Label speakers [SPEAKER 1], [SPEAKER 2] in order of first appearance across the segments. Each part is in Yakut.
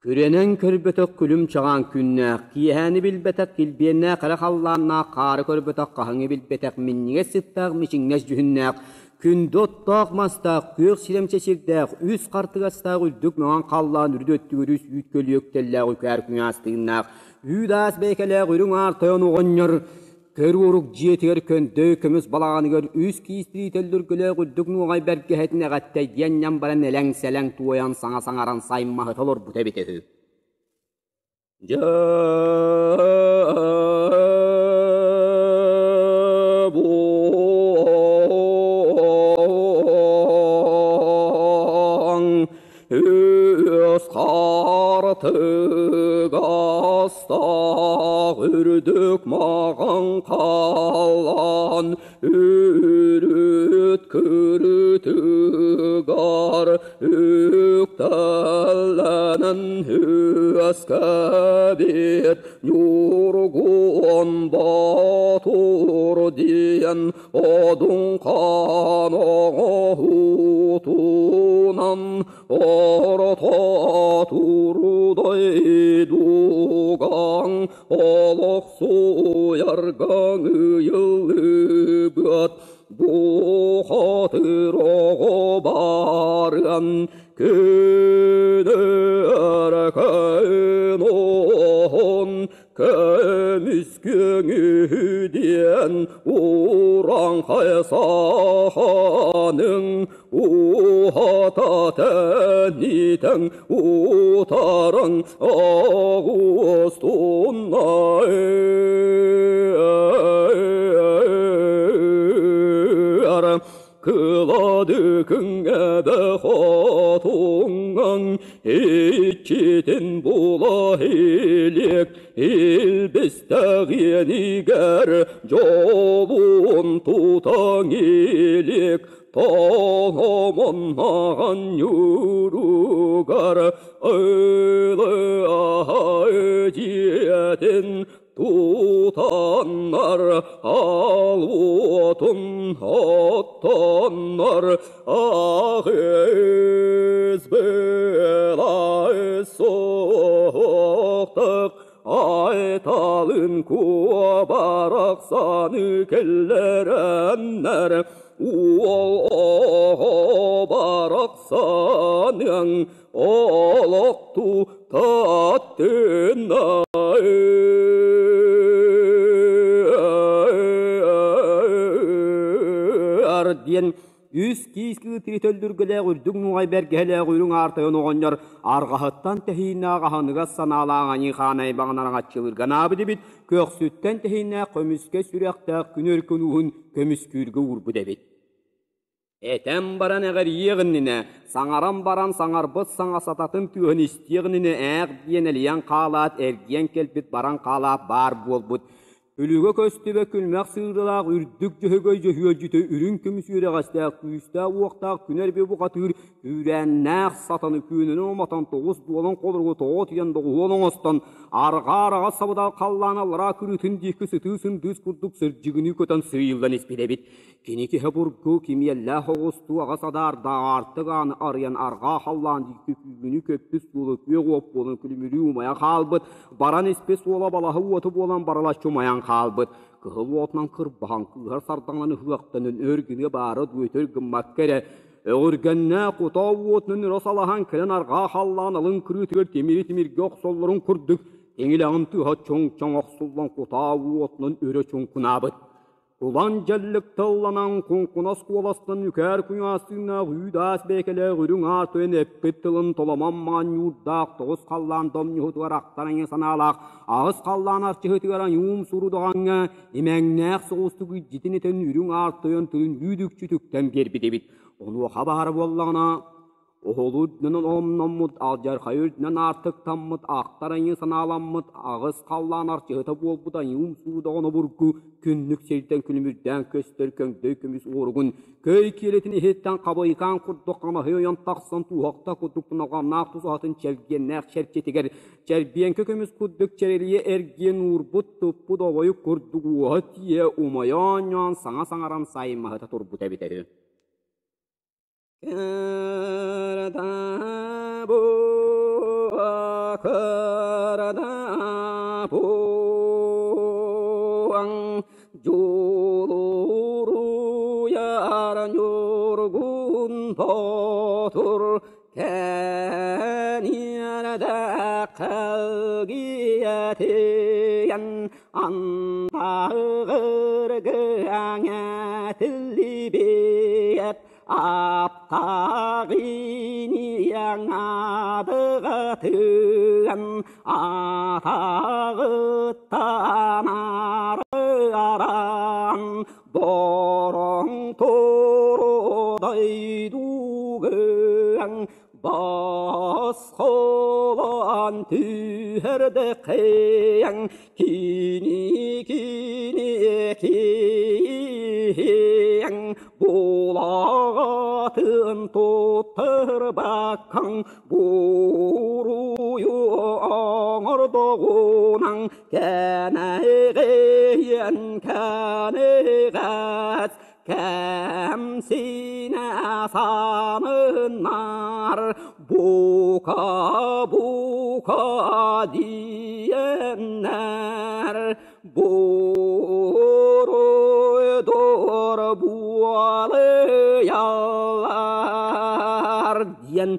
[SPEAKER 1] Күрэнэн көрбөтөх күлүм чаҕаан күннээх, киэһээни билбэтэх килбиэннээх эрэ халлааннаах, хаары көрбөтөх хаһыҥы билбэтэх минньигэс сыттаах мичиҥнэс дьүһүннээх, күндү оттоох мастаах, күөх сирэмчэ сирдээх, үс хартыгастаах үрдүк маҥан халлаан үрдү өттүгэр үс үүт көлүөктэллээх үкээр күҥээс тыыннаах, үүт-аас бэйкэлээх үрүҥ аар тойон оҕонньор Көрү-урук дьиэтигэр көндөй көмүс балаҕаныгар үс киис тириитэллүргүлээх үрдүк нуоҕай бэргэһэтин эҕэттэйдиэн ньам баран элэҥ-сэлэҥ туойан саҥа саҥаран саймаһыта олорбута эбитэ үһү. Дьэ буоҥ Үс хартыгастаах үрдүк маҕан халлаан үрүт кырытыгар үктэллэнэн үөскэбит Ньургун Боотур диэн Одун хаан оҥоһуутунан орто турдайдугаҥ олохсуйаргаҥ ыйыллыбыт бухатыр оҕо барыан күнү күн оһон Көмүскүөҥү диэн урааҥхай саханың уһата тэнитэн утаран оҕустуннай Кыладыкыҥ эбэ хотуҥҥаҥ иччитин була илик илбистэҕиэнигэр дьолун тутаҥ илик толомоннаҕан ньууругар ылыаһа дьиэтин Тутаннар ал уотун оттоннор аҕыс былай суохтук айталын куобарахсаны киллэрэннэр уол оҕо барахсаныаҥ Олохту таттынар диэн үс киис кыытыы төллүргэлээх үрдүк нуоҕай бэргэһэлээх үрүҥ аартайын оҕонньор арҕаһыттан тэһииннээх аһыныгас санаалаах аньыы-хаан айбаҕын араҥаччылыырга анаабыт эбит, көхсүттэн тэһииннээх көмүскэ сүрэхтээх күн өркөн ууһун көмүскүүргэ уурбут эбит. Этэн баран эҕэрийиэх иннинэ, саҥаран баран саҥарбыт саҥа сататын тыаһын истиэх иннинэ ээх диэн элийэн хаалаат, эргийэн кэлбит баран хаалаат баар буолбут. Күлүгэ көстүбэ күлмэх сыыралаах үрдүк дьөһөгөй дьөһүөлдьүтэ үрүҥ көмүс үөрэҕэстээх күүстээх-уохтаах күн эрби бухатыыр күүрээннээх сатаны күөнүнэн уматан тоҕус дуолан холоругу тоҕо тиийэн доҕуһуол оҥостон арҕаа араҕас сабыдал халлаан аллараа кырыытын диэки сытыы сындыыс курдук сырдьыгыныы көтөн сыыйыллан испит эбит. Кини киһи бургу кимиэллээх оҕустуу аҕа садаардаах аартык ааны арыйан арҕаа халлаан диэки күүгүнүү көппүт суолу күөх уот буолан күлүмүрүү умайан хаалбыт, баран испит суола балаһа уоту буолан барылаччы умайан хаалбыт. Кыһыл уотунан кырбаһан кыыһар сардаҥанан ыһыахтанан өр гыныа баара дуу өтөр гыммакка эрэ өҕүргэннээх кутаа уотунан өрө салаһан кэлэн арҕаа халлаан алын кырыытыгар тимири тимиргэ охсоллорун курдук тиҥилэҕин тыаһа чоҥ-чоҥ охсуллан кутаа уотунан өрө чуҥкунаабыт. Кулан дьэллик тылланан куҥкунас куоластан үкээр куйаастыыннаах үүт-аас бэйэкэлээх үрүҥ аар тойон эппит тылын толомон маанньуурдаах тоҕус халлаан домньуһутугар ахтар айыы санаалаах аҕыс халлаан арчыһытыгар айуум сурудаҕаҥҥа имэҥнээх соҕустук илдьитин этэн үрүҥ аар тойон тылын үүт-үкчү түктэн биэрбит эбит. Онуоха баара буоллаҕына Оһолу үрдүнэн оһомноммут, алдьархайы үрдүнэн аартыктаммыт, ахтар айыы санааламмыт, аҕыс халлаан арчыһыта буолбут айыым суудаҕын обургу күннүк сиртэн күлүмүрдээн көстөр көҥдөй көмүс уоругун көй киэлитин иһиттэн хабыйкаан курдук хамаһыы ойон тахсан туоһахта курдук туналҕаннаах тусаһатын чэлгиэннээх чэрчитигэр чэрбиэҥкэ көмүс курдук чэрэлийэ эргиэн уурбут туппут обойук курдук уоһа тиийэ умайа оонньоон саҥа саҥаран саймаһыта турбута эбитэ үһү. Кырадаапуаҥ Дьулуруйар Ньургун Боотур Кэниэрдэххэ кэлгийэтийэн Антаҕыргыаҥа тиллибиэт Аптаах иниэҥ адыгатыан Атаҕыттан арыаран Бороҥ турудайдууган Босхолон түһэрдэххиэҥ Кини кини киһиэҥ Булаҕатын туттарбаккаҥ Буруйу оҥордоҕунан Кэнэҕиэн кэнэҕэс Кэмсинэ санынар Бука бука диэннэр Буруйдур буолуйаллар диэн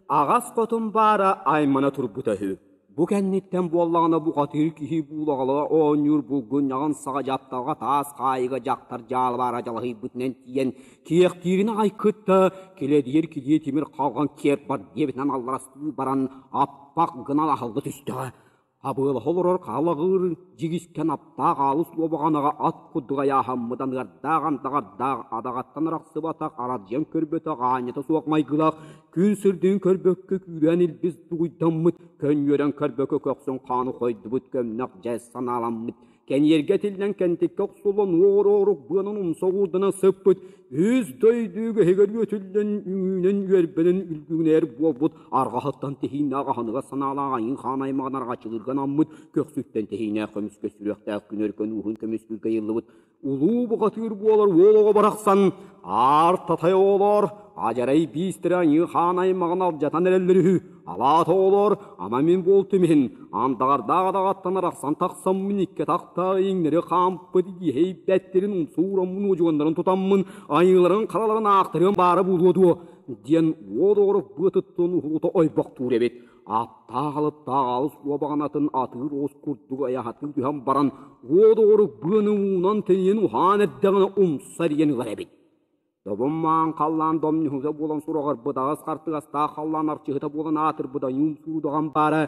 [SPEAKER 1] аҕас хотун баара аймана турбута үһү. Бу кэнниттэн буоллаҕына бухатыыр киһи буулаҕала оонньуур булгунньаҕын саҕа дьапталҕа таас хаайыга дьахтар дьаалыбаара дьалаһыйбытынан тиийэн киэхтиирин аҕай кытта килэдийэр килиэ тимир халҕан киэр бар диэбитинэн алларастыы баран аппах гынан аһылла түстэҕэ. Абыалаһа олорор хаалаҕыыр дьигискэн аптаах аалыс уобаҕанаҕа ат курдук айааһаммыт аныардаах андаҕардаах адаҕаттан арахсыбатах арадьыйан көрбөтөх аанньата суох майгылаах күн сырдыгын көрбөккө күүрээн илбис дугуйдаммыт көнньүөрэн көрбөккө көхсүн хааны хойдубут көмнөх дьэс санааламмыт Кэньиэргэ этиллэн кэнтиккэ охсуллан уор-орук быанан умса уурданан сыппыт үс дойдуга иһигэр үөтүллэн үҥүүнэн үөрбэнэн үлгүҥнээр буолбут арҕаһыттан тэһииннээх аһыныгас санаалаах айыын хаан аймаҕын арҕаччылыырга анаммыт көхсүттэн тэһииннээх көмүскэ сүрэхтээх күн өркөн ууһун көмүскүүргэ ыйыллыбыт улуу бухатыыр буолар уол оҕо барахсан аар татай оҕолор адьарай биистэрэ айыы хаан аймаҕын алдьатан эрэллэр үһү алаат оҕолор ама мин буолтум иһин андаҕардаах адаҕаттан арахсан тахсаммын икки атахтаах иҥнэри хаампыт иэһэйбэттэрин умсуураммын уодьуганнарын тутаммын айыыларын хараларын аахтарыам баара буолуо дуо диэн уол оҕорук быатыттан уһулута ойбохтуур эбит Аптаах алыптаах алыс уобаҕанатын атыыр оҕус курдук айаһатыы түһэн баран, уот оҕорук быаны уунан тэнийэн уһаан эрдэҕинэ умса эрийэн ылар эбит. Добун маан халлаан домньуһута буолан сураҕырбыт аҕыс хартыгастаах халлаан арчыһыта буолан аатырбыт айыым суудаҕан баара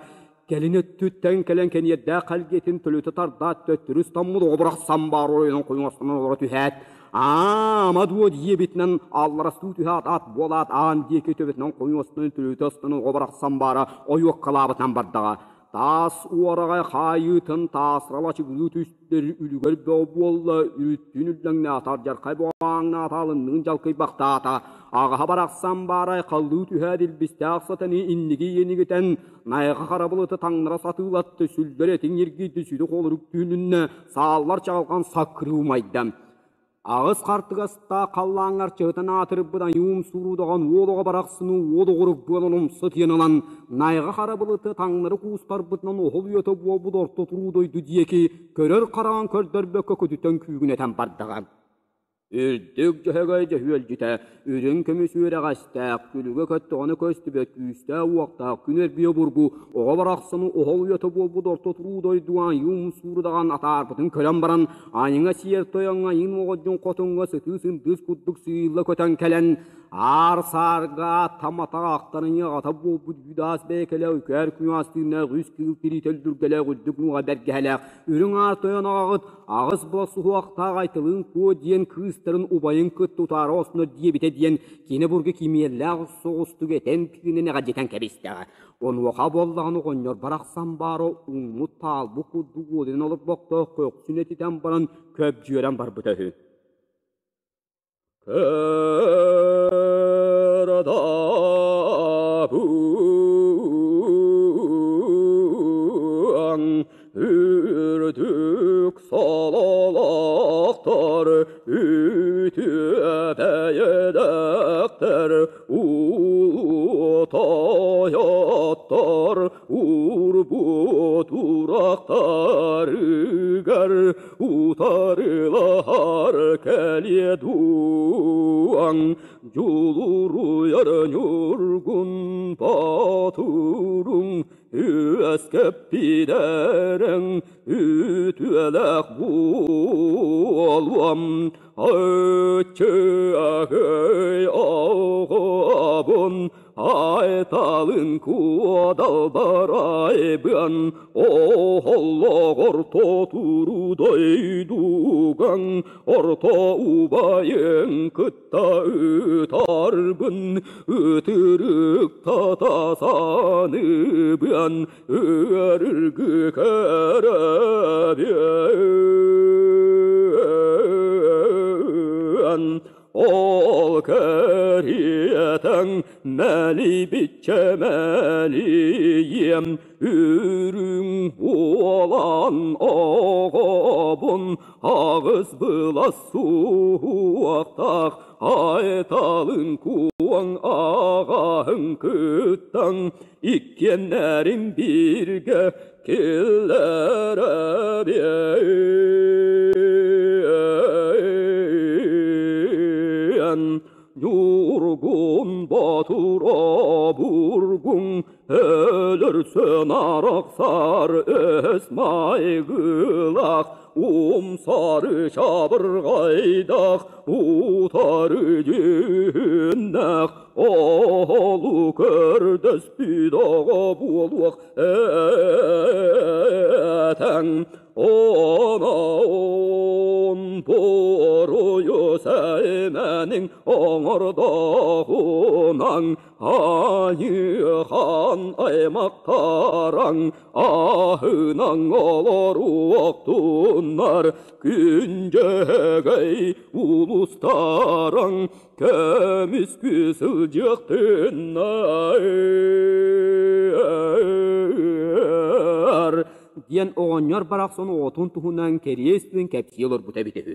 [SPEAKER 1] кэлин өттүттэн кэлэн кэниэрдээх кэлгиэтин төлүтэ тардаат төттөрү ыстаммыт оҕо бырахсан баар оройунан хойуҥастанан олоро түһээт Аама дуо диэбитинэн алларастыы түһээт ат буолаат аан диэки төбөтүнэн хойуостан төлүтэ ыстан оҕо барахсан баара ойуоккалаабытынан бардаҕа. Таас уораҕай хаайыытын таасырала чыгыы түстэр үлүгэр бөҕө буолла үрүттүүн үллэҥнээтэ алдьархай буҕааҥнаата алынныын дьалкыйбахтаата. Аҕаһа барахсан баарай халлыы түһээт илбистээх сатаны инники иэнигитэн найҕа хара былыты таҥнара сатыылатты сүллэр этиҥ ньиргийди сүдү холорук түүнүннэ сааллар чаҕылҕан саккырыы умайда. Аҕыс хартыгастаах халлааҥҥар чыһытан аатырбыт айуум суруудаҕан уол оҕо барахсыны уол оҕурук буолан умса тиэн ылан, найҕа хара былыты таҥнары куустарбытынан оһол уйата буолбут орто туруу дойду диэки көрөр хараҕын көрдөрбөккө көтүтэн күүгүнэтэн бардаҕа. Үрдүк Дьөһөгөй дьөһүөлдьүтэ, үрүҥ көмүс үөрэҕэстээх, күлүгэ көттөҕүнэ көстүбэт күүстээх-уохтаах күн эргийэ обургу оҕо барахсаны оһол уйата буолбут орто туруу дойдуга айыы умсуурдаҕан атаарбытын көрөн баран, айыҥа сиэр тойоҥҥо айыын оҕодьун хотуҥҥа сытыы сындыыс курдук сыыйылла көтөн кэлэн, Аар-саарга таматаҕахтарын аҕата буолбут Юдас бэйэкэлэ үкээр күн тыыннаах үс кыыл тириитэ өллүргэлээх үрдүк муҥа бэргэһэлээх үрүҥ аар тойон аҕаҕыт аҕыс була суһуохтаах Айтылыын Куо диэн кыыстарын убайын кытта утаара оснор диэбитэ диэн кини бурга кимиэллээх соҕустук этэн тыынын эҕэрдэтэн кэбистэҕэ. Онуоха буоллаҕына оҕонньор барахсан баара уҥмут таалбыт курдук уодунан олорбохтоох көхсүн этитэн баран көбдьүөрэн барбыта үһү. Кырадабыаҥ үрдүк сололоохтор үтүө бэйэлээхтэр улуу тойоттор. Курбут урахтарыгар утарылаһар кэлиэ дуоҥ, Дьулуруйар ньургун боотуруҥ үөскэппитэриҥ үтүөлээх буолуом. Ыччыагый оҕобун Айталын куодалбарайбын оһоллоҕор тотуру дойдугаҥ орто убайын кытта ытарбын ытырыктата саныыбын ыарыргы көрөбүөн. Ол кэриэтэҥ мэлийбиччэ мэлийиэм, үрүҥ уолан оҕобун аҕыс былас суһуохтаах айталын куоҥ аҕаһын кыттан иккиэннэрин бииргэ киллэрэбиэн. Ньургун Боотур обургуҥ өлөрсөн арахсар өс майгылаах умсары чабырҕайдах утары дьүһүннээх оһолу көрдөспүт оҕо буолуох этэн Онон буруйу сэмэниҥ оҥордоҕунан айыхан аймахтараҥ аһынан олоруохтуннар күндьэгэй улустараҥ көмүскүү сылдьыахтыннар диэн оҕонньор барахсан оҕотун туһунан кэриэс түөн кэпсии олорбута эбитэ үһү.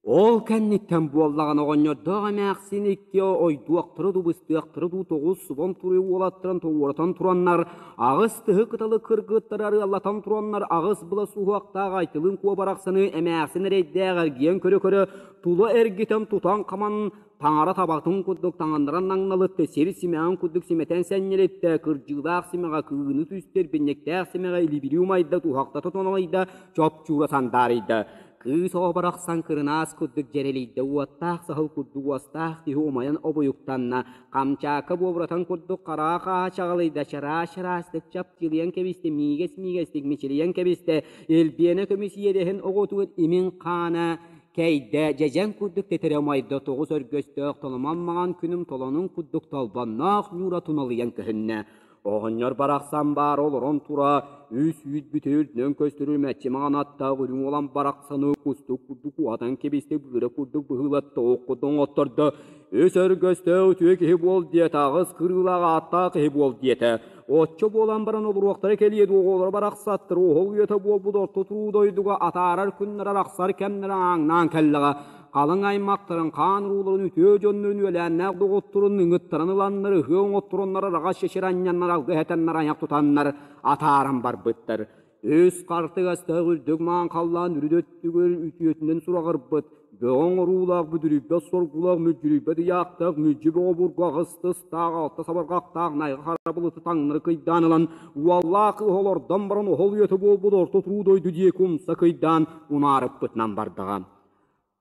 [SPEAKER 1] Ол кэнниттэн буоллаҕына оҕонньордоох эмээхсин икки ойдуохтара дуу быстыахтара дуу тоҕус субан туруйа уолаттарын тоҕуоратан тураннар, аҕыс тыһы кыталы кыргыттары арыаллатан тураннар аҕыс была суһуохтаах Айтылыын Куо барахсаны эмээхсин эрэйдээх эргийэн көрө-көрө тула эргитэн тутан-хаман Таҥара табатын курдук таҥыннаран наҥналытта, сир симэҕин курдук симэтэн сэнньэлиттэ, кырдьыылаах симэҕэ кыыны түстэр, бинньиктээх симэҕэ илибирии умайда, туһахтата тоналыйда, чопчуура сандаарыйда. Кыыс оҕо барахсан кырынаас курдук дьэрэлийдэ, уоттаах саһыл курдук уостаах киһи умайан обуйуктанна, Камчаакка буобуратан курдук хараа хааһа чаҕылыйда, чараас-чараастык чапчылыйан кэбистэ, миигэс-миигэстик мичилийэн кэбистэ, Илбиэнэ көмүс иэдэһин оҕотугар имин хаана Кэйдэ, дьэдьэн курдук тэтэрэ умайда, тоҕус өргөстөөх толомон маҥан күнүм толонун курдук толбонноох ньуура туналыйан көһүннэ. Оҕонньор барахсан баара олорон тура, үс үүт бүтэ үрдүнэн көстөр үрүмэччи маҥан аттаах үрүҥ уолан барахсаны кустук курдук уһатан кэбистэ, быыра курдук быһыылатта, ох курдук оҥоттордо. Үс өргөстөөх үтүө киһи буол диэтэ, аҕыс кырыылаах ааттаах киһи буол диэтэ. Оччо буолан баран олоруохтара кэлиэ дуо, оҕолоро барахсаттар, оһол үйэтэ буолбут орто туруу дойдуга атаарар күннэрэ арахсар кэмнэрэ ааҥнаан кэллэҕэ. Халыҥ аймахтарын, хаан урууларын, үтүө дьоннорун, үөлээннээх доҕотторун ыҥыттаран ыланнар, ыһыа оҥоттороннор, араҕас чэчир анньаннар, алгыс этэннэр, айах тутаннар атааран барбыттар. Үс хартыгастаах үрдүк маан халлаан үрүт өттүгэр үтүөтүнэн сураҕырбыт, бөҕө оҥоруулаах бүдүрүйбэт соргулаах мүлдьүрүйбэт ыйаахтаах мүлдьү бөҕө бургу аҕыс тыстаах алта сабарҕахтаах найҕа хара былыты таҥнары кыйдаан ылан уоллаах кыыһы олордон баран оһол үйэтэ буолбут орто туруу дойду диэки умса кыйдаан унаарыппытынан бардаҕа.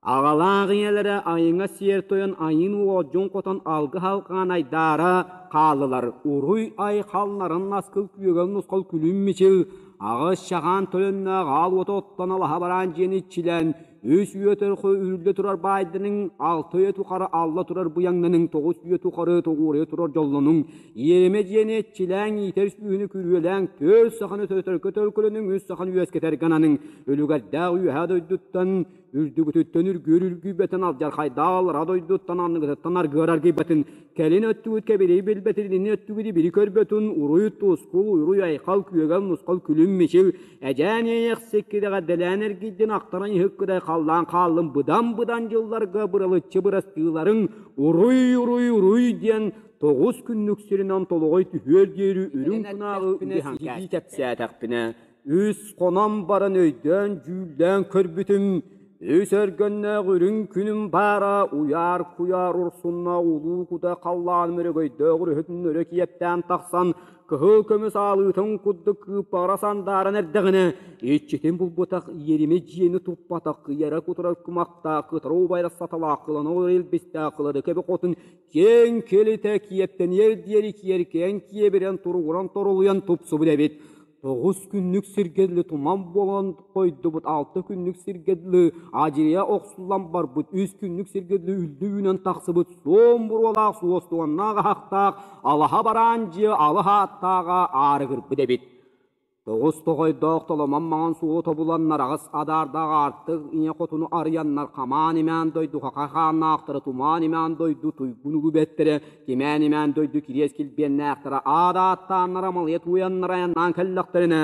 [SPEAKER 1] Аҕалаах ийэлэрэ айыҥа сиэр тойон айыын уолдьун хотон алгыс алҕаан айдаара хааллылар. Уруй айхал нарын наскыл күөгэл нусхал күлүм мичил аҕыс чаҕаан тойонноох аал уота оттон алаһа бараан дьиэни иччилээн үс үйэ төрхө үрүллэ турар баайданыҥ, алта үйэ тухары алла турар быйаҥнаныҥ, тоҕус үйэ тухары тоҕуоруйа турар дьоллонуҥ, иэримэ дьиэни иччилээҥ, иитэр сүүһүнү күрүөлээҥ, түөрт саханы төтөркө төлкөлөнүҥ, үс саханы үөскэтэргэ ананыҥ, үлүгэрдээх үөһээ дойдуттан Үрдүгүтүттэн үргүөр үргүйбэтин, алдьархайдаах аллара дойдуттан анныгытыттан аргыар аргыйбатын, кэлин өттүгүт кэбирий билбэтин, илин өттүгүт ибири көрбөтүн, уруй тускул, уруй айхал, күөгэл нусхал, күлүм мичил, эдьээн иэйэхсиккидэҕэ дэлээн эргийдин, ахтаран иһыккыдай халлаан хааллын, быдан-быдан дьылларга быралыччы бырастыыларыҥ, уруй, уруй, уруй диэн. Тоҕус күннүк сиринэн толоҕой түһүөр диэри үрүҥ кунааҕы үгэһэн кэпсээтэхпинэ, үс хонон баран өйдөөн-дьүүллээн көрбүтүм, үс өргөннөөх үрүҥ күнүм баара уйаар-куйаар урсуннаах улуу кута халлааным өрөгөйдөөх өрүһүтүн өрө киэптээн тахсан кыһыл көмүс аалыытын курдук кыыппаҕыра сандааран эрдэҕинэ, иччитин булбутах иэримэ дьиэни туппатах кыйара кутурар кумахтаах кытара убайра саталаах кылана олорор илбистээх кылады кэби хотун киэҥ килитэ киэптэниэр диэри киэркэйэн киэбирэн туругуран торолуйан тупсубут эбит. Тоҕус күннүк сиргэ дылы туман буолан хойдубут, алта күннүк сиргэ дылы адьырыйа охсуллан барбыт, үс күннүк сиргэ дылы үллү үүнэн тахсыбыт суон буруолаах суостуганнаах аһахтаах алаһа бараан дьиэ алаһ ааттааҕа аарыгырбыт эбит. Тоҕус тоҕойдоох толомон маҥан суолу тобуланнар аҕыс адаардаах аартык ийэ хотуну арыйаннар хамаан-имээн дойду хаха-хааннаахтара тумаан-имээн дойду туйгун улуу бэттэрэ кимээн-имээн дойду кириэс килбиэннээхтэрэ аат ааттааннар амалыйа тууйаннар айаннаан кэллэхтэринэ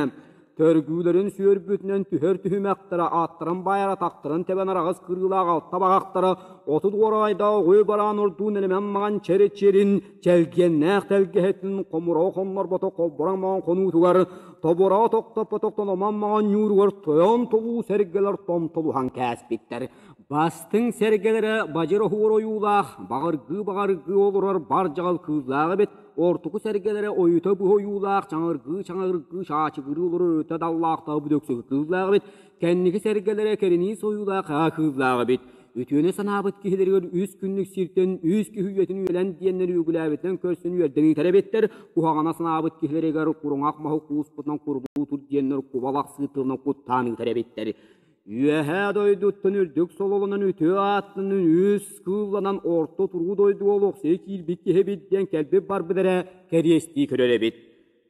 [SPEAKER 1] төргүүлэрин сүөрбүтүнэн түһэр түһүмэхтэрэ ааттарын баайар атахтарын тэбэн араҕас кырыылаах алта баҕахтара отут уорайдаах оҕуй бараан ордуун элэмэн маҥан чэриччирин чэлгиэннээх тэлгэһэтин хомураҕы хоннорботох холбороҥ маҥан хонуутугар тобураҕы тохтоппотох тономон маҥан ньууругар тойон толуу сэргэлэр томтолуһан кээспиттэр. Бастыҥ сэргэлэрэ бадьыр оһуор ойуулаах, баҕыргыы-баҕыргыы олорор бар дьаҕал кыыллаах эбит, ортоку сэргэлэрэ ойута быһа ойуулаах, чаҥыргыы-чаҥыргыы чаачыгырыы олорор өрүтэ даллаахтаах бүдөксүгү кыыллаах эбит, кэнники сэргэлэрэ кэринии сойуулаах аа кыыллаах эбит. Үтүөнү санаабыт киһилэригэр үс күннүк сиртэн үс киһи үйэтин үөлэн диэннэр үөгүлээбитинэн көрсөн үөрдэн ыытар эбиттэр. Куһаҕана санаабыт киһилэригэр куруҥах маһы кууспутунан курдуу тур диэннэр кубалах сыытынан куттаан ыытар эбиттэр. Үөһээ дойдуттан үрдүк сололонон үтүө ааттанан үс кыылланан орто туруу дойдуга олохсуйа киирбит киһибит диэн кэлбит барбыт эрэ кэриэстии көрөр эбит.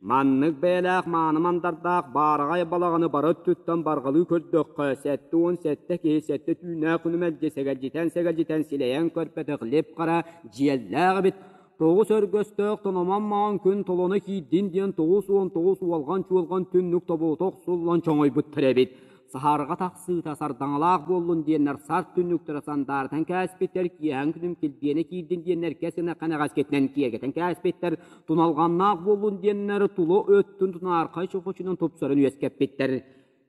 [SPEAKER 1] Маннык бэйэлээх мааны мандардаах баараҕай балаҕаны бары өттүттэн барҕалыы көрдөххө, 77 киһи сэттэ түүннээх күнү мэлдьи сэгэлдьитэн-сэгэлдьитэн силэйэн көрбөтөх лип-хара дьиэллээх эбит. Тоҕус өргөстөөх тономон маҥан күн толоно киирдин диэн 99 уолҕан-чуолҕан түннүк тобугута охсуллан чоҥойбуттар эбит. Саһарҕа тахсыыта сардаҥалаах буоллун диэннэр сарт түннүктэрэ сандаарытан кээспиттэр, киэһэҥ күнүм килбиэнэ киирдин диэннэр кэс гына кэнэҕэскитинэн киэргэтэн кээспиттэр, туналҕаннаах буоллун диэннэр тула өттүн тунаархай чохочунан тупсаран үөскэппиттэр.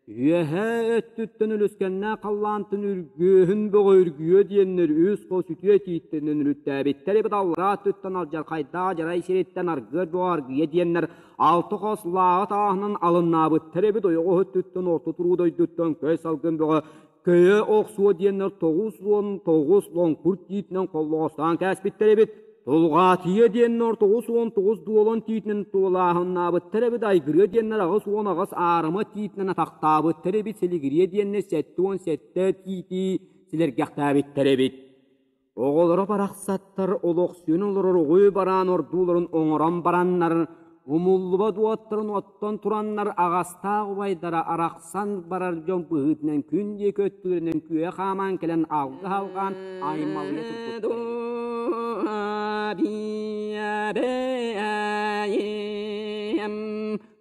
[SPEAKER 1] Үөһээ өттүттэн үлүскэннээх халлаантан үргүөһүн бөҕө үргүө диэннэр үс хос үтүө тииттэнэн үрүттээбиттэр эбит аллараа өттүттэн алдьархайдаах дьарай сириттэн аргыар бөҕө аргыйа диэннэр Алта хос лааҕы тааһынан алыннаабыттар эбит ойоҕос өттүттэн орто туруу дойдуттан көй салгын бөҕө көйө охсуо диэннэр 99 лоҥкур тиитинэн холлоҕостоон кээспиттэр эбит. Тулҕаатыйа диэннэр 99 дуолан тиитинэн туолааһыннаабыттар эбит айгырыа диэннэр 88 аарыма тиитинэн атахтаабыттар эбит силигириэ диэннэр 77 тиити силэргэхтээбиттэр эбит. Оҕолоро барахсаттар олохсуйан олорор оҕуй бараан ордууларын оҥорон бараннар, умуллубат уоттарын оттон тураннар аҕастаах убайдара арахсан барар дьон быһыытынан күн диэки өттүлэринэн күө хааман кэлэн алгыс алҕаан аймалыйа турбуттар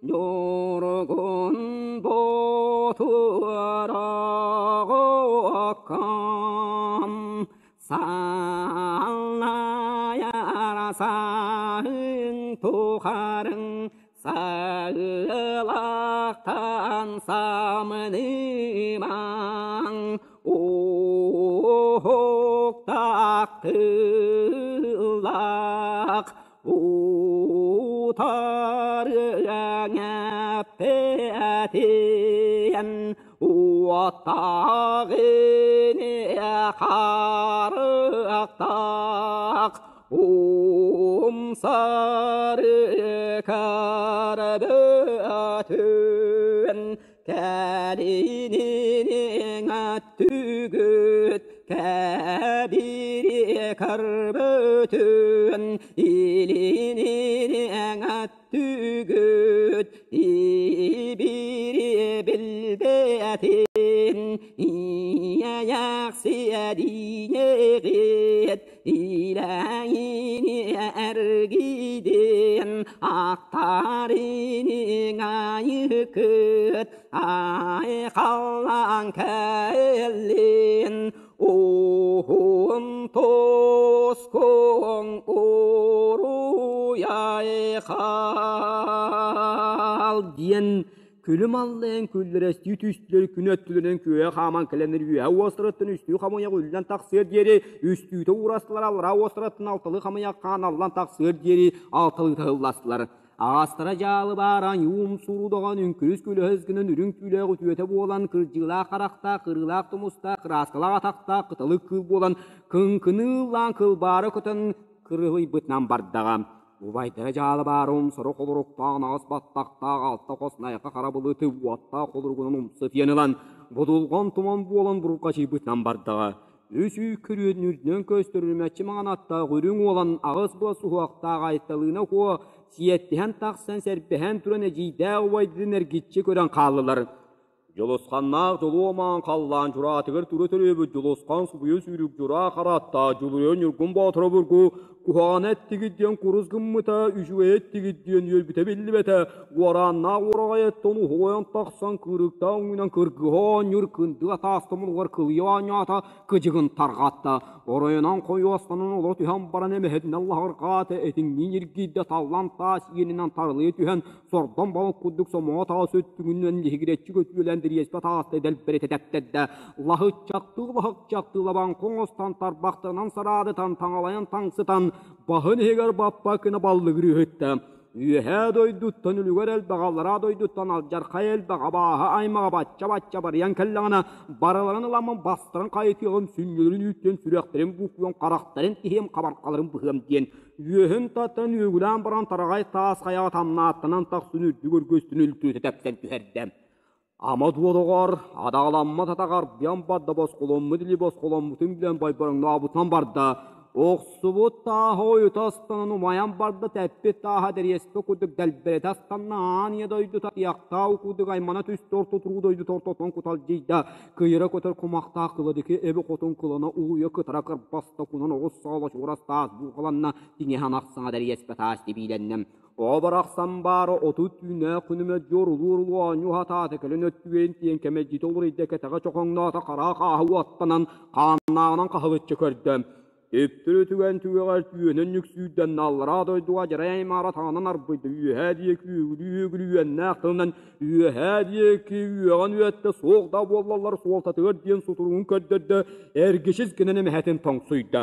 [SPEAKER 2] Дорогун ботураҕокком Саллайар саһын тухарын саылахтан самнымаң уһуктах тыллах Утарыаҥ эппэтиэн уоттаах ини харыахтаах умсары көрбөтүн кэлининиҥ түгүт кэбири көрбөтүн илининиҥ түгүт ибири билбэтин иэйэхсиэдиҥэҕит Илэҥини эргидин ахтарини айыкыт айхаллаан кэллин уһун тускуҥ уруйдаан.
[SPEAKER 1] Уруй-айхал диэн күлүм аллайан күллэрэстии түстүлэр, күн өттүлэринэн күөйэ хааман кэлэннэр үөһэ уостарыттан үстүү хамыйах үллэн тахсыар диэри үстүүтэ уурастылар, аллараа уостарыттан алталыы хамыйах хаан аллан тахсыар диэри алталыы таһылластылар. Аҕастара дьаалы бааран юум суруудаҕан үҥкүрүс күлөһүс гынан үрүҥ түүлээх үтүөтэ буолан кырдьыылаах харахтаах, кырыылаах тумустаах, кырааскалаах атахтаах кыталык кыыл буолан кыҥкыныыллаан кылбаара көтөн кырылыйбытынан бардаҕа. Убайдара дьаалы баара умсары холоруктаах анаҕас баттахтаах алта хос найха хара былыты уоттаах холоругунан умса тиэн ылан, будулҕан туман буолан бурҕачыйбытынан бардаҕа. Үс үй күрүөн үрдүнэн көстөр үрүмэччи маҥан аттаах үрүҥ уолан аҕыс була суһуохтаах Айталыына Куо сиэттиһэн тахсан сэрбэһэн туран эдьиийдээх убайдарын эргиччи көрөн хааллылар. Дьулусханнаах дьолуомаан халлаан дьураатыгар тура төрөөбүт Дьулусхан субуйа сүүрүк дьураа харааттаах Дьулуруйа Ньургун Боотура обургу куһаҕана эттигит диэн курус гыммыта, үчүгэйэ эттигит диэн үөрбүтэ биллибэтэ, уорааннаах уораҕайыттан уһуйан тахсан кыырыктаах үҥүүнэн кыргыһа оонньуур кындыы атаас тумулугар кылыйа оонньоото, кыдьыгын тарҕатта, оройунан хойуостанан олоро түһэн баран эмэһэтинэн лаһырҕаата, этиҥниин иргийдэ, таллан таас иэнинэн тарылыйа түһэн, сордон балык курдук сомоҕо таас өттүгүнэн лиһигирэччи көтүөлээн дириэспэ тааста дэлбэритэ тэптэрдэ, лаһыччахтыы-лаһыччахтыы лабаҥха оҥостон тарбахтарынан сараадытан таҥалайан таҥсытан, баһын иһигэр баппа гына баллыгырыы ыһытта. Үөһээ дойдуттан үлүгэр элбэх, аллараа дойдуттан алдьархай элбэх абааһы аймаҕа бачча-бачча барыйан кэллэҕинэ, барыларын ыламмын бастарын хайытыаҕым, сүнньүлэрин үүттэн сүрэхтэрин буккуйан, харахтарын тиһиэм, хабархаларын быһыам диэн үөһүн таттан үөгүлээн баран тараҕай таас хайаҕа тамнааттанан тахсын үрдүк өргөстүн үлтүтэ тэпсэн түһэрдэ. Ама дуо доҕор, адаҕаламмат атаҕар биан барда босхоломмут или босхоломмутун билэн бойбороҥнообутунан барда. Охсубут тааһа ойута астанан умайан барда, тэппит тааһа дэриэспэ курдук дэлбэритэ астанна, аан ийэ дойдута тиэхтаах курдук аймана түстэ, орто туруу дойдута ортотунан куталдьыйда, кыйыра көтөр кумахтаах кыладыкы эбэ хотун кылана улуйа кытара кырбаста, кунан оҕус саала чугурас таас буурҕаланна, тиҥэһэ ахсаҥа дэриэспэ таас тибиилэннэ. Оҕо барахсан баара 30 түүннээх күнүмэ дьуорулуу-уруулуу оонньуу сатаата, кэлин өттүгэйин тиийэн кэмэлдьитэ уларыйда, кэтэҕэ чохоҥноото, хара хааһы уоттанан, хааннааҕынан хаһылыччы көрдө. Үптүрүтүгэн түгэҕэр түөнэн нүксүүрдэннэ, аллараа дойдуга дьарай аймаара таҥанан арбыйда, үөһээ диэки үөгүлүү-үөгүлүү үөннээх тылынан үөһээ диэки үөҕэн үөттэ, суох да буоллаллар суолтатыгар диэн сутуругун көрдөрдө, эргичис гынан эмэһэтин тоҥсуйда.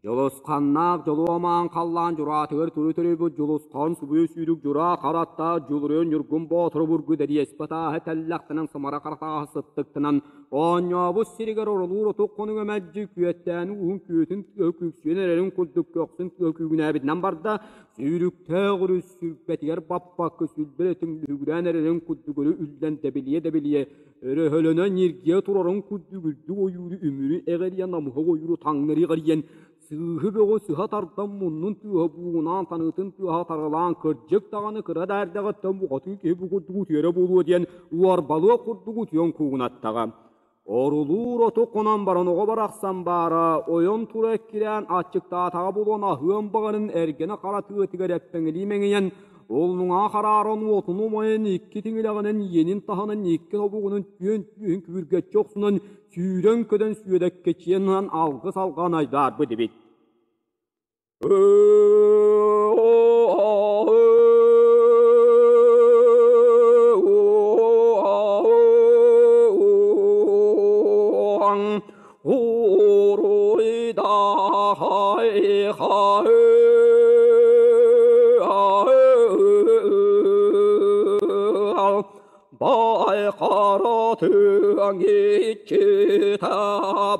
[SPEAKER 1] Дьулусханнаах дьолуомаан халлаан дьураатыгар туру төрөөбүт Дьулусхан субуйа сүүрүк дьураа хараттаах Дьулуруйан Ньургун Боотуру бургу дэриэспэ тааһы тэллэхтэнэн сымара хара тааһы сыттыктанан оонньообут сиригэр оролуур отук хонуга мэлдьи күөттээни уһун күөтүн тыаһа күксүйэн эрэрин курдук көхсүн тыаһа күүгүнээбитинэн барда, сүүрүктээх өрүс сүрбэтигэр баппакка сүлбэр этиҥ лүһүгүрээн эрэрин курдук өрө үллэн дэбилийэ-дэбилийэ Өрөһөлөнөн ньиргийэ турарын курдук үрдүк ойууру үмүрү эҕирийэн намыһах ойууру таҥнары эҕирийэн сыыһы бөҕү сыһа тардан муннун тыаһа буугунаан таныытын тыаһа таралаан кырдьык даҕаны кыра да эрдэҕиттэн бухатыы киһи бу курдук утуйара буолуо диэн уорбалыах курдук утуйан куугунаттаҕа. Орулуур оту хонон баран оҕо барахсан баара ойон тура эккирээн аччыктаатаҕа буолуон аһыан баҕарын эргэнэ хара тыатыгар эппэҥэлии мэҥийэн Уллуҥаҕа харааран уотун умайан икки тиҥилэҕинэн иэнин таһынан икки тобугунан түөн түөһүн күргэччи охсунан сүүрэн-көтөн сүөдэккэчийэн ылан алгыс алҕаан айдаарбыт эбит. Бай қара иччитэ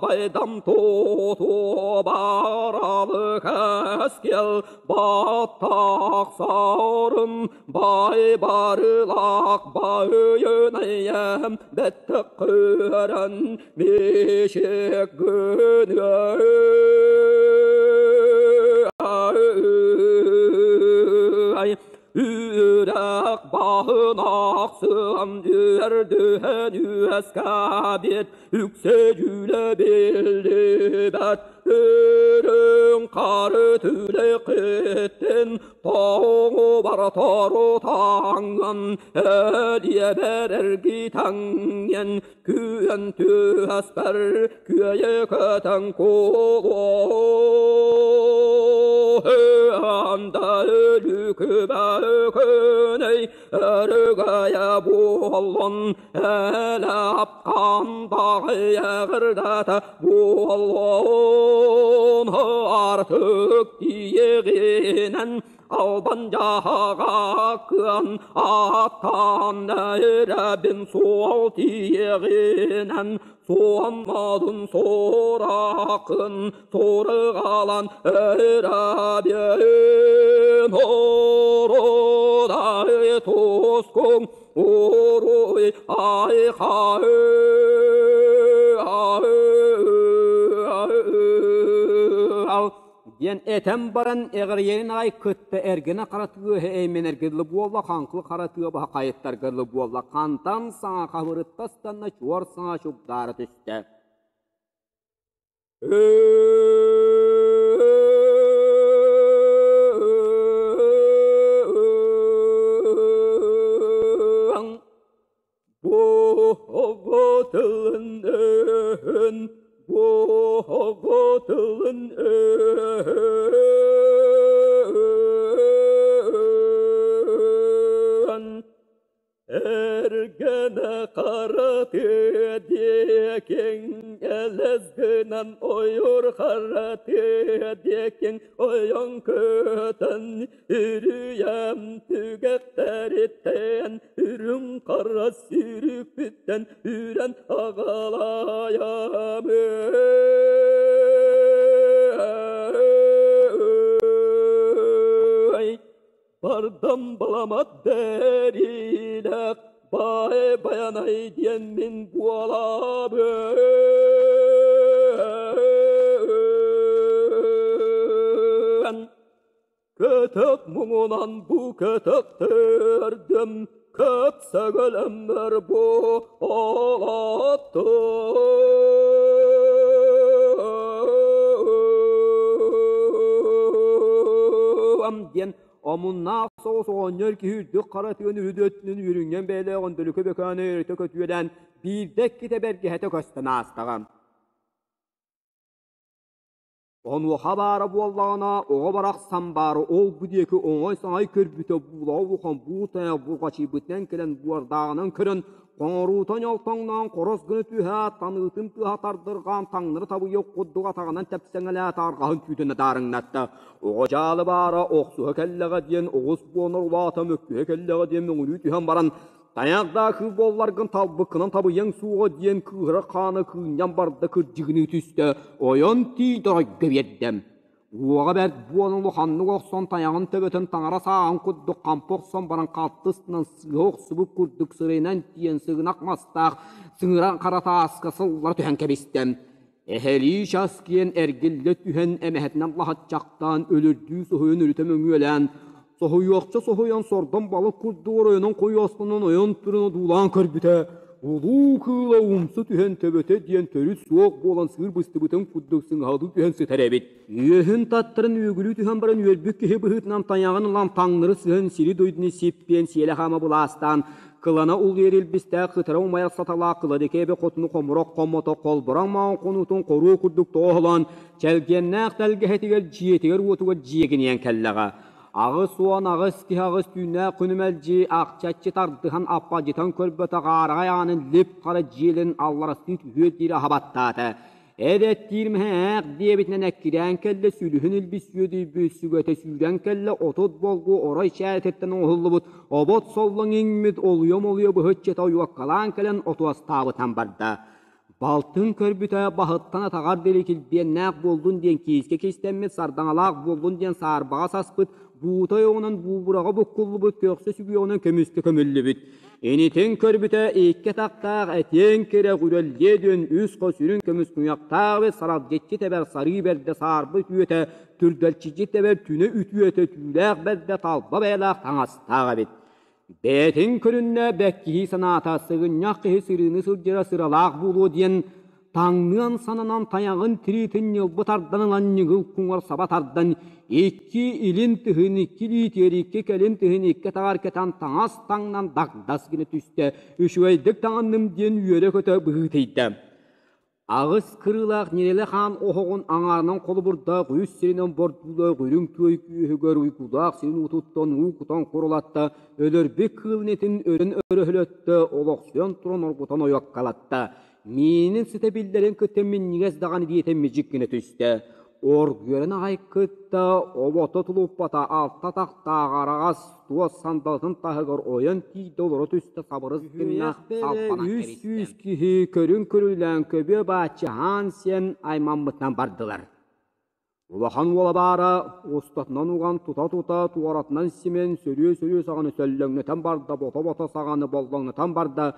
[SPEAKER 1] байдам туту баралы кэскил баттах сарын бай барылах байынайым бэттик кыран мешек Үрэх баһын ахсыам үөрдүһэн үөскээбит үксэ дьүүлэ биллибэт үрүҥ хары түлэкиттин тоҥу бартору таҥҥын элиэбэр эргитэҥҥин күөн түөспэр күөйэ көтөн кулуом.
[SPEAKER 2] Анда өлүкүбәкөнөй өрүгәйә буоллун Элапкандаҕыйаҕырдата буоллун Артык тиэҕинэн Албан дьаһаҕаккын аттан эрэбин суол тиэҕинэн Суонмадын соракын сорыгалан эрэбин Ородай тускуҥ уруй айхай
[SPEAKER 1] Диэн этэн баран эҕирийэрин аҕай кытта эргинэ хара тыаһа эймэнэргэ дылы буолла, хаҥкыл хара тыа баһа хайыттарга дылы буолла, хантан саҥа хабырытта ыстанна, чуор саҥа чугдаара түстэ.
[SPEAKER 2] Буоҕутун өһүн, буоҕутун өһүн Эргэнэ хара тыа диэкиҥ элэс гынан ойуур хара тыа диэкиҥ ойон көтөн үрүйэм түгэхтэриттэн үрүҥ хара сүүрүкпүттэн үрэн аҕалайам Бардам баламат бэриилээх баай байанай диэн мин буолабын. Көтөх муҥунан бу көтөхтөрдүм, көп сөгөлөммөр бу олоттум.
[SPEAKER 1] Диэн омуннаах соҕус оҕонньор киһи үрдүк хара тыын үрүт өттүнэн үрүҥҥэн бэйэлээх өндөлүкү бөкөөнө өрүтэ көтүөлээн биирдэ иккитэ бэргэһэтэ көстөн аастаҕа. Онуоха баара буоллаҕына, оҕо барахсан баара ол-бу диэки оҥой-саҥай көрбүтэ буулаҕа улахан буу тайах бурҕачыйбытынан кэлэн буордааҕынан көрөн, хоҥоруута ньолтоҥноон хорос гына түһээт, таныытын тыаһа тардырҕаан таҥнары табыйыах курдук атаҕынан тэпсэҥэлээтэ арҕаһын түүтүн атаарыҥнатта. Оҕо дьаалы баара охсуһа кэллэҕэ диэн оҕус буонар улаата мөккүһэ кэллэҕэ диэн мөҥүрүү түһэн баран, Тайах да кыыл буолларгын талбыккынан табыйыаҥ суоҕа диэн кыыһыра хаана кыынньан барда кырдьыгыныы түстэ, ойон тиийдэ оройго биэрдэ. Уоҕа бэрт буолан улаханнык охсон тайаҕын төбөтүн таҥара сааһын курдук хампы охсон баран халтыстынан сыыһа охсубут курдук сырайынан тиийэн сыгынах мастаах сыҥыран хара тааска сыллара түһэн кэбистэ. Эһэлии час киэн эргиллэ түһэн эмэһэтинэн лаһаччахтаан өлөрдүү соһуйан өрүтэ мөҥүөлээн, соһуйуохча соһуйан сордон балык курдук оройунан хойуостанан ойон туран одуулаан көрбүтэ, улуу кыыла умса түһэн төбөтө диэн төрүт суох буолан сыыр быстыбытын курдук сыҥаһалыы түһэн сытар эбит. Үөһүн таттарын үөгүлүү түһэн баран үөрбүт киһи быһыытынан тайаҕын ылан таҥнары сыһан сири-дойдуну сиппиэн сиэлэ-хаама былаастаан Кылана улуйар илбистээх кытара умайар саталаах Кыладыкээбэ хотуну хомурах хоммото холбороҥ маҥан хонуутун хоруо курдук тооһолоон, чэлгиэннээх тэлгэһэтигэр дьиэтигэр-уотугар дьиэгинийэн кэллэҕэ. 88 киһи аҕыс түүннээх күнү мэлдьи ахчаччы тардыһан аппадьытан көрбөтөх аараҕай аанын лип хара дьиэлин алларастыы түһүөр диэри аһа баттаата. Эдэттиир мэһээх диэбитинэн эккирээн кэллэ, сүлүһүн илбис сүөдүйбүт, сүгэтэ сүүрэн кэллэ, 30 болгу орой чээтиттэн оҥоһуллубут обот соллоҥ иҥмит олуйа-молуйа быһыччыта ойуоккалаан кэлэн отуостаабытан барда. Балтын көрбүтэ баһыттан атаҕар диэри килбиэннээх буоллун диэн киискэ кистэммит, сардаҥалаах буоллун диэн саарбаҕа саспыт, буута ойоҕунан буубураҕа буккуллубут, көхсө сүгүөҕүнэн көмүскэ көмүллүбүт. Инитин көрбүтэ икки атахтаах этиэҥ кэрэ үрэллиэ диэн үс хос үрүҥ көмүс куйахтаах эбит саралдьыччы тэбэр сарыы бэрдэ саарба үтүөтэ түрдэлчиччи тэбэр түнэ үтүөтэ түүлээх бэрдэ талба бэйэлээх таҥастаах эбит. Бэйэтин көрүннэ бэккиһии санаата сыгынньах киһи сырыыны сылдьара сыралаах буолуо диэн Таҥныан сананан тайаҕын тириитин ньылбы тардан ылан ньыгыл куҥар саба тардан икки илин тыһын икки илиитигэр икки кэлин тыһын икки атаҕар кэтэн таҥас таҥнан дагдас гына түстэ, үчүгэйдик таҥынным диэн үөрэ-көтө быһыытыйда. Аҕыс кырыылаах Ньирилэ хаан оһоҕун аҥаарынан холобурдаах үс сиринэн бордуулаах үрүҥ туой күөһүгэр уйгулаах сирин уутуттан уу кутан курулатта, өлөрбүт кыылын этин өрөн өрөһөлөттө, олохсуйан туран оргутан ойуоккалатта. Миинин сыта биллэрин кытта минньигэс даҕаны диэтэ мидьик гына түстэ. Оргуйарын аҕай кытта обото тулуппата алта атахтаах араҕас туос сандалытын таһыгар ойон тиийдэ олоро түстэ сабырыс гынна салбанан
[SPEAKER 2] Үс
[SPEAKER 1] кэбистэ.
[SPEAKER 2] сүүс
[SPEAKER 1] Киһи көрүн көрүлээн көбүө бааччы хаан сиэн аймаммытынан бардылар. Улахан уола баара устатынан уган тута-тута туоратынан симэн сөрүө-сөрүө саҕаны сөллөҥнөтөн барда, бото-бото саҕаны боллоҥнотон барда,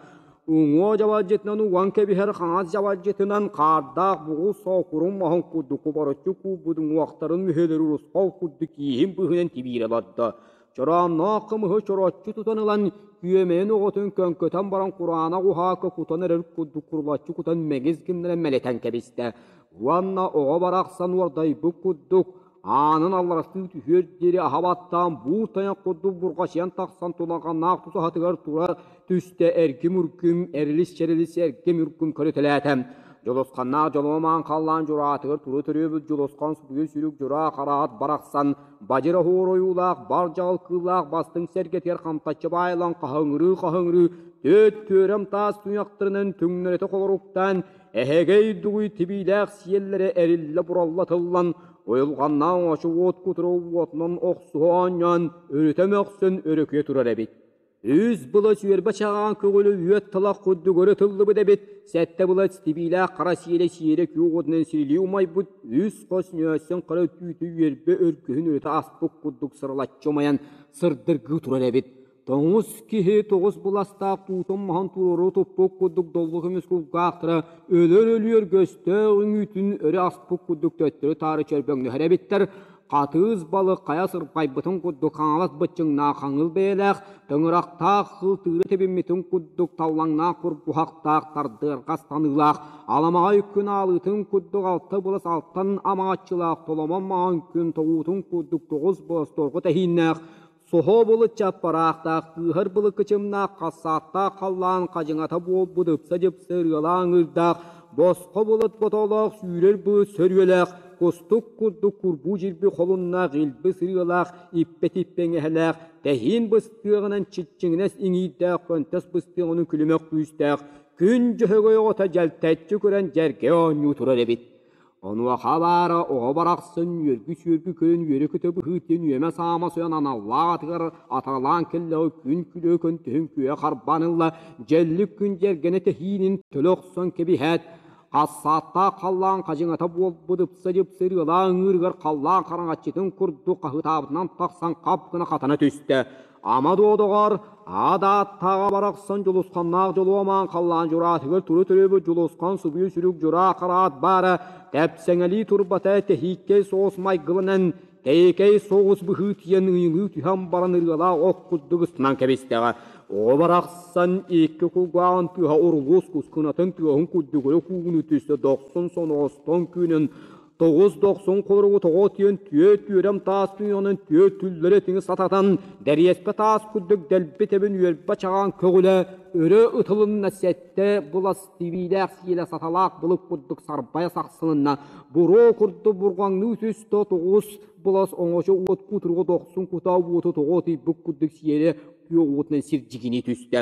[SPEAKER 1] уҥуо дьабадьытынан уган кэбиһэр хаҥас дьабадьытынан хаардаах бугул соокурун маһын курдук кубарыччы куурбут уҥуохтарын мүһэлэри урусхал курдук кииһин быыһынан тибиирэ олордо. Чороонноох кымыһы чороччу тутан ылан, күөмэйин оҕотун көҥкөтөн баран кураанах уһаакка кутан эрэр курдук курулаччы кутан мэгис гыннаран мэлитэн кэбистэ. Уонна оҕо барахсан уордайбыт курдук, аанын алларастыы түһүөр диэри аһа баттаан буур тайах курдук бурҕачыйан тахсан тулаҕаннаах тусаһатыгар тура түстэ эргим-ургум, эрилис-чэрилис эргим-ургум көрүтэлээтэ. Дьулусханнаах дьолуомаан халлаан дьураатыгар тура төрүөбүт Дьулусхан сутуйа сүрүк дьураа хараат барахсан бадьыр оһуор ойуулаах бар дьаҕыл кыыллаах бастыҥ сэргэтигэр хамтаччы баайылан хаһыҥырыы-хаһыҥырыы түөт түөрэм таас туйахтарынан түҥнэритэ холоруктаан эһэгэй дугуй тибиилээх сиэллэрэ эриллэ-буралла тыллан уйулҕаннаах оҥочо уот кутура уотунан охсуһа оонньоон өрүтэ мөхсөн өрөкүйэ турар эбит. Үс былас үөрбэ чаҕаан көҕүлү үөт талах курдук өрө тыллыбыт эбит, сэттэ былас тибиилээх хара сиэлэ сиэрэ күөх уотунан сирилии умайбыт, үс хос ньөөссөн хара түүтү үөрбэ өргөһүн өрүтэ аспыт курдук сырылаччы умайан сырдыргыы турар эбит. Тоҥус киһи тоҕус быластаах туутун маһын туруору туппут курдук доллу көмүс кулгаахтара өлөр өлүөр көстөөх үҥүүтүн өрө аспыт курдук төттөрү-таары чөрбөҥнөһөр эбиттэр. Хатыыс балык хайа сырбайбытын курдук хаҥалас быччыҥнаах хаҥыл бэйэлээх, тыҥырахтаах кыл тыыра тэбиммитин курдук таллаҥнаах курбуһахтаах тардыарҕас таныылаах, аламаҕай күн аалыытын курдук алта былас алтан амааччылаах толомон маҥан күн тоҕуутун курдук тоҕус былас торҕо тэһииннээх, соһо былыт чаппараахтаах, кыыһар былыт кычымнаах, хассааттаах халлаан хадьыҥата буолбут ыпса-дьыпса ырыалаах ыҥыырдаах, босхо былыт ботолоох сүүрэр быыс сөрүөлээх, кустук курдук курбуу дьирби холуннаах, илби сырыылаах, иппэ-типпэҥэһэлээх, тэһиин быстыаҕынан чиччиҥинэс иҥиирдээх, көнтөс быстыаҕынан күлүмэх күүстээх, күн дьөһөгөй оҕото дьэлтэччи көрөн дьэргэ оонньуу турар эбит. Онуоха баара оҕо барахсан үөргү-сүөргү көрөн үөрэ-көтө быһыытыйан үөмэ-саама суйан аналлаах атыгар атаҕалаан кэллэҕэ күн күлүө көнтөһүн күөһэ харбаан ылла, дьэллик күн дьэргэнэ тэһиинин төлө охсон кэбиһээт, хассааттаах халлаан хадьыҥата буолбут ыпса-дьыпса ырыалаах ыҥыырыгар халлаан хараҥаччытын курдук хаһыытаабытынан тахсан хап гына хатана түстэ. Ама дуо доҕор, аад-ааттааҕа барахсан дьулусханнаах дьолуомаан халлаан дьураатыгар туру төрөөбүт дьулусхан субуйу сүрүк дьураа хараат баара тэпсэҥэлии турбата тэһииккэй соҕус майгыланан тэйикэй соҕус быһыытыйан ыйылыы түһэн баран ырыалаах ох курдук ыстанан кэбистэҕэ. Оҕо барахсан икки кулгааҕын тыаһа урулуус кускунатын тыаһын курдук өрө куугунуу түстэ дохсун соноҕостон күүнэн Тоҕус дохсун холоругу тоҕо тиэн түө түөрэм таас түнүөнэн түө түллэри этиҥи сататан, дэриэспэ таас курдук дэлби тэбин үөрбэ чаҕаан көҕүлэ өрө ытылынна сэттэ былас тибиилээх сиэлэ саталаах былыт курдук сарбайа сахсылынна, буруо курдук бурҕаҥныы түстэ тоҕус былас оҥочо уот кутуруга дохсун кутаа уоту тоҕо тыйбыт курдук сиэрэ күөх уотунан сирдьигинии түстэ.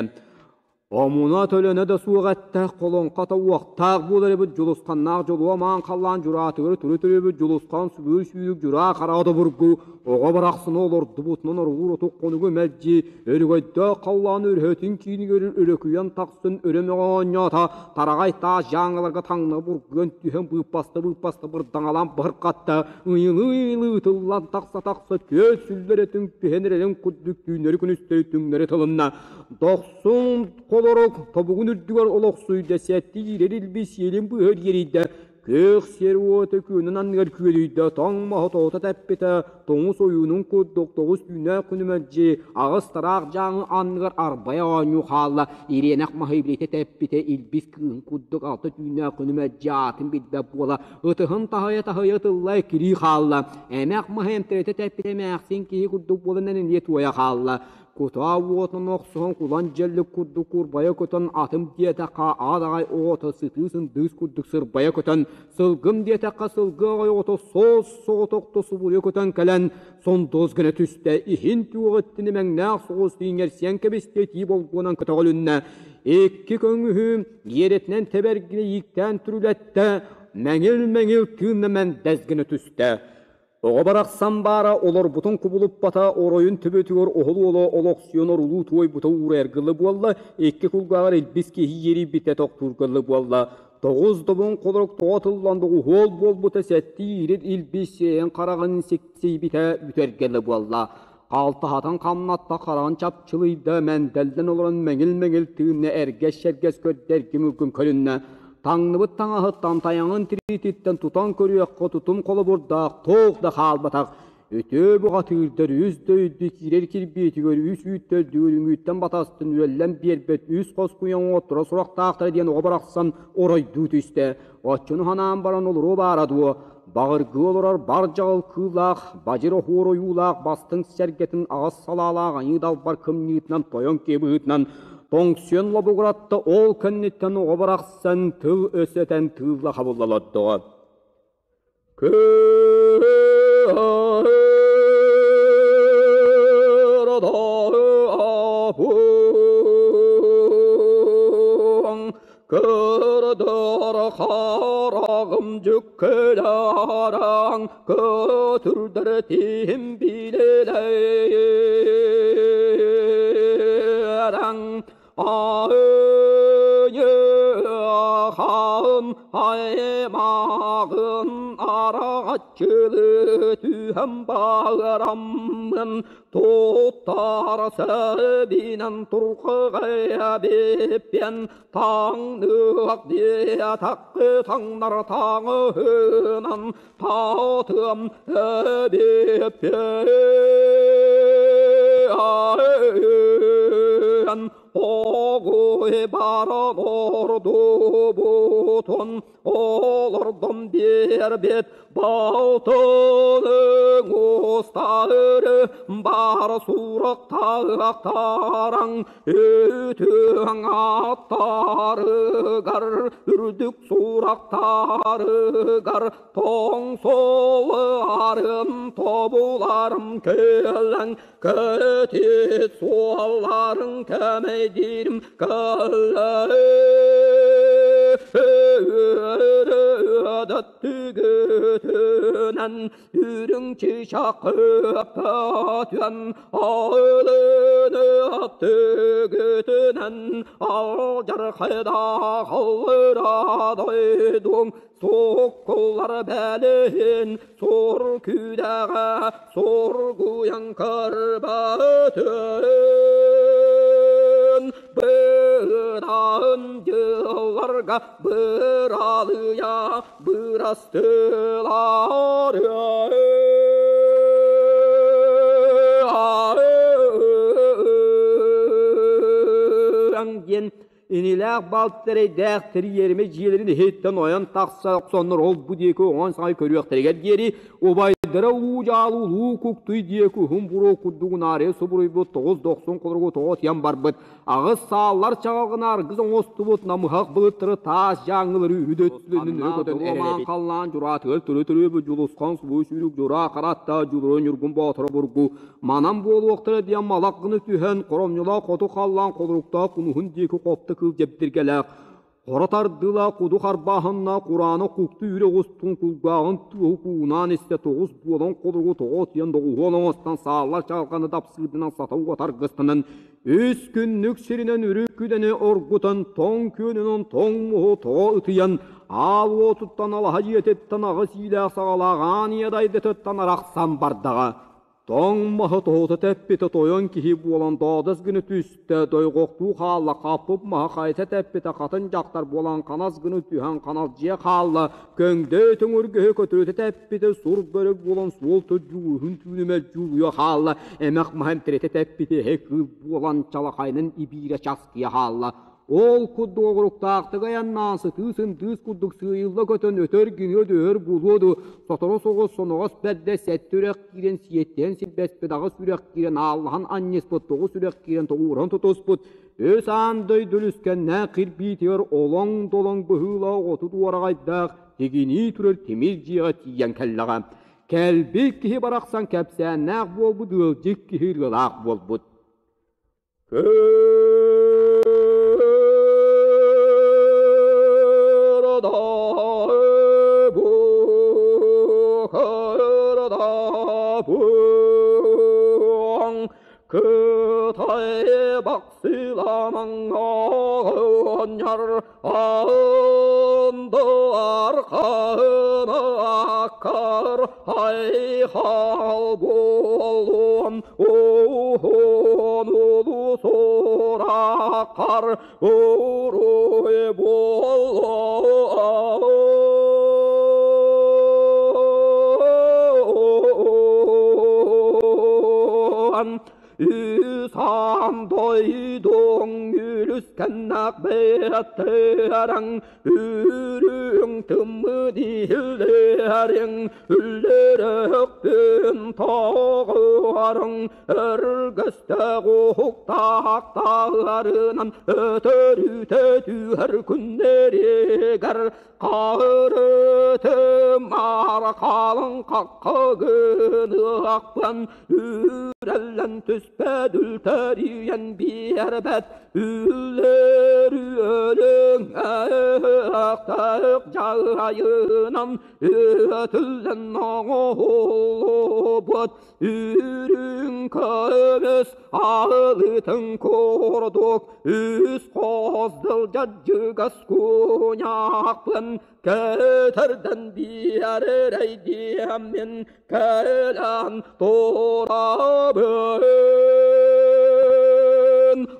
[SPEAKER 1] Омуна-төлөнө да суох эттээх, холоҥхото уохтаах буолар эбит дьулусханнаах дьолуо маан халлаан дьураатыгар туру төрөөбүт дьулусхан сүгүр сүүрүк дьураа хараҕа добургу оҕо барахсаны олордубутунан орулуур отук хонугу мэлдьи өрөгөйдөөх халлаан өрөһөтүн киинигэр өрөкүйэн тахсан өрө мөҕө оонньоото тараҕай таас дьааҥыларга таҥна бургуйан түһэн быыппаста-быыппаста бырдаҥалаан быһырхатта ыйылыы-ыйылыы тыллан тахса-тахса түөс сүллэрэтин түһэн эрэрин курдук түүннэри-күнүстэри түҥнэри тылынна. Дохсун холорук тобугун үрдүгэр олохсуйда, сэттиирэр илби сиэлин быыһа диэрийдэ, күөх сир уота күөнүн анныгар күөлүйдэ, тоҥ маһы тоҕута тэппитэ, тоҥус ойуунун курдук тоҕус түүннээх күнү мэлдьи аҕыс тараах дьааҥы анныгар арбайа оонньуу хаалла, ириэнэх маһы илиитэ тэппитэ, илбис кыыһын курдук алта түүннээх күнү мэлдьи аатын билбэт буола, ытыһын таһыйа-таһыйа ытылла эккирии хаалла, эмэх маһы эмтэритэ тэппитэ эмээхсин киһи курдук буолан энэлиэ туойа хаалла. Кутаа уотун охсуһан кулан дьэллик курдук курбайа көтөн, атым диэтэххэ аат аҕай оҕото сытыы сындыыс курдук сырбайа көтөн, сылгым диэтэххэ сылгы аҕай оҕото суос соҕотохто субуруйа көтөн кэлэн, сондуос гына түстэ, иһин түгэҕиттэн имэҥнээх соҕус иҥэрсийэн кэбистэ, итии болгуонан көтөҕүлүннэ. Икки көҥүһү иэрэтинэн тэбэргинэ ииктээн түрүлэттэ, мэҥил-мэҥил тыынна мэндэс гына түстэ. Оҕо барахсан баара олорбутун кубулуппата, оройун төбөтүгэр оһол уола олохсуйан орулуу туойбута уурайаргылы буолла, икки кулгааҕар илбис киһи иэрийбитэ тохтуургалы буолла. Тоҕус добун холорук тоҕо тыллан доҕуһуол буолбута сэттии иирит илбис сиэйэн хараҕын сиксийбитэ бүтэргэлэ буолла. Халтаһатын хамнатта хараҕын чапчылыйда, мэндэллэн олорон мэҥил-мэҥил тыынна эргэс-сэргэс көрдө эргим-үргүм көрүннэ. Таҥныбыт таҥаһыттан тайаҕын тириититтэн тутан көрүөххэ тутум холобурдаах туох да хаалбатах. Үтүө бухатыырдар үс дөйдү киирэр кирбиитигэр үс үүттэрдүүр үҥүүттэн батастын үөллэн биэрбэт үс хос куйаҥ оттура сурахтаахтара диэн оҕо барахсан оройдуу түстэ. Оччону санаан баран олоруо баара дуо? Баҕыргыы олорор бар дьаҕыл кыыллаах, бадьыр оһуор ойуулаах бастыҥ сэргэтин аҕыс салаалаах айыы далбар кымньыытынан тойон киһи быһыытынан тоҥсуйан лобугуратта, ол кэнниттэн оҕо барахсан тыл өс этэн тыылла хабылла олордоҕо. Кырдыр хараҕым дьүккүлэраҥ көтүрдэр тиһим билэлэраҥ Айыахаын аймаҕын араҕаччылыы түһэн баҕараммын туттар сэбинэн туркыгая биппиэн таҥныах диэтэххэ таҥнар таҥыһынан таатыам эбиппиэн Оҕуй баран ордубутун олордон биэрбит балтының устары бар сурахтаахтараҥ үтүөҥ аттарыгар үрдүк сурахтарыгар тоҥ соларын тобуларым кэлэҥ Кэтит суолларын кэмэйдиирим Түгүтүнэн үрүҥ чычах көппөтүөн Аылыны түгүтүнэн алдьархайдаах аллыра дойдуҥ Суккуллар бэлиһин сур күүдэҕэ сургуйан көрбөтүн быраан дьылларга быралыйа бырастылар диэн Инилээх балт эрэйдээх тэрийэрими дьиэлэрин иһиттэн ойон тахса охсоннор ол-бу диэки оҥон саҥай көрүөхтэригэр диэри убайдара улуу дьаалы улуу куктуй диэки уһун буруо курдугунаарыйа субуруйбут тоҕус дохсун холоругу тоҕо тиэн барбыт аҕыс сааллар чаҕылҕына аргыс оҥостубут намыһах былыттары таас дьааҥылары үрүт өттүлэринэн өрө көтөн эрэр халлаан дьураатыгар төрө-төрөөбүт дьулусхан субу сүүрүк дьураа харатта дьулуруй ньургун боотура бургу Манан буолуохтара диэн малах гына түһэн, хоромньулаах хоту халлаан холоруктаах кунуһун диэки хопто кыыл дьэбдиргэлээх, хоро тардыылаах куду харбааһыннаах кураанах кукту үрэх устун кулгааҕын тыаһы куунаан истэ тоҕус буолан холоругу тоҕо отуйан доҕуһуол оҥостон сааллар чаҕылҕаны дапсыырдынан сата уотаргыстанан үс күннүк сиринэн үрүк күдэни оргутан тоҥ күөнүнэн тоҥ муһу тоҕо ытыйан аал уотуттан алаһа дьиэтиттэн аҕыс иилээх саҕалаах аан ийэ дайдытыттан арахсан бардаҕа. Тоҥ маһы тоһута тэппитэ тойон киһи буолан доодос гына түстэ, дойҕохтуу хаалла, хаппыт маһы хайыта тэппитэ хатын дьахтар буолан ханас гына түһэн ханалдьыйа хаалла, көҥдөй төҥүргэһи көтүрүтэ тэппитэ сур бөрө буолан суол төрдү уһун түүнү мэлдьи улуйа хаалла, эмэх маһы эмтэритэ тэппитэ эһэ кыыл буолан чалахайынан ибиирэ часкыйа хаалла. Ол курдук оҕуруктаахтык айаннаан сытыы сындыыс курдук сыыйылла көтөн өтөр гыныа дөһөр буолуо дуо, сотору соҕус соноҕос бэрдэ сэттэ үрэх киирэн сиэттиһэн силбэспит, аҕыс үрэх киирэн ааллаһан анньыспыт, тоҕус үрэх киирэн тоҕууран тутуспут, үс аан дойду үлүскэннээх кирбиитигэр олоҥ-долоҥ быһыылаах отут уораҕайдаах тигинии турар тимир дьиэҕэ тиийэн кэллэҕэ. Кэлбит киһи барахсан кэпсээннээх буолбут, ыалдьыт киһи ырыалаах буолбут.
[SPEAKER 2] Кытай бақсыламаң оғыннар Андar қанақар айхал болуым Уһун улу сурақар уруй болуым Үсан дойдуң үлүскэннээх бэйэттэриҥ Үрүҥ тыммыт иһиллэриҥ Үллэрөхпүн тоҕуарыҥ Өргөстөөх уһуктаахтарынан Өтөрүтэ түһэр күннэригэр Харытым архалын хаххыгыныахпын Үрэллэн түспэт үлтэрийэн биэрбэт Үллэр үөлүҥ өхтөөх дьайынан Үөтүллэн оҥоһуллубут Үрүҥ көмүс алытын курдук Үс хос дьылдьыгас куняхпын Көтөрдөн биэрэрэй диэммин кэлэн турабын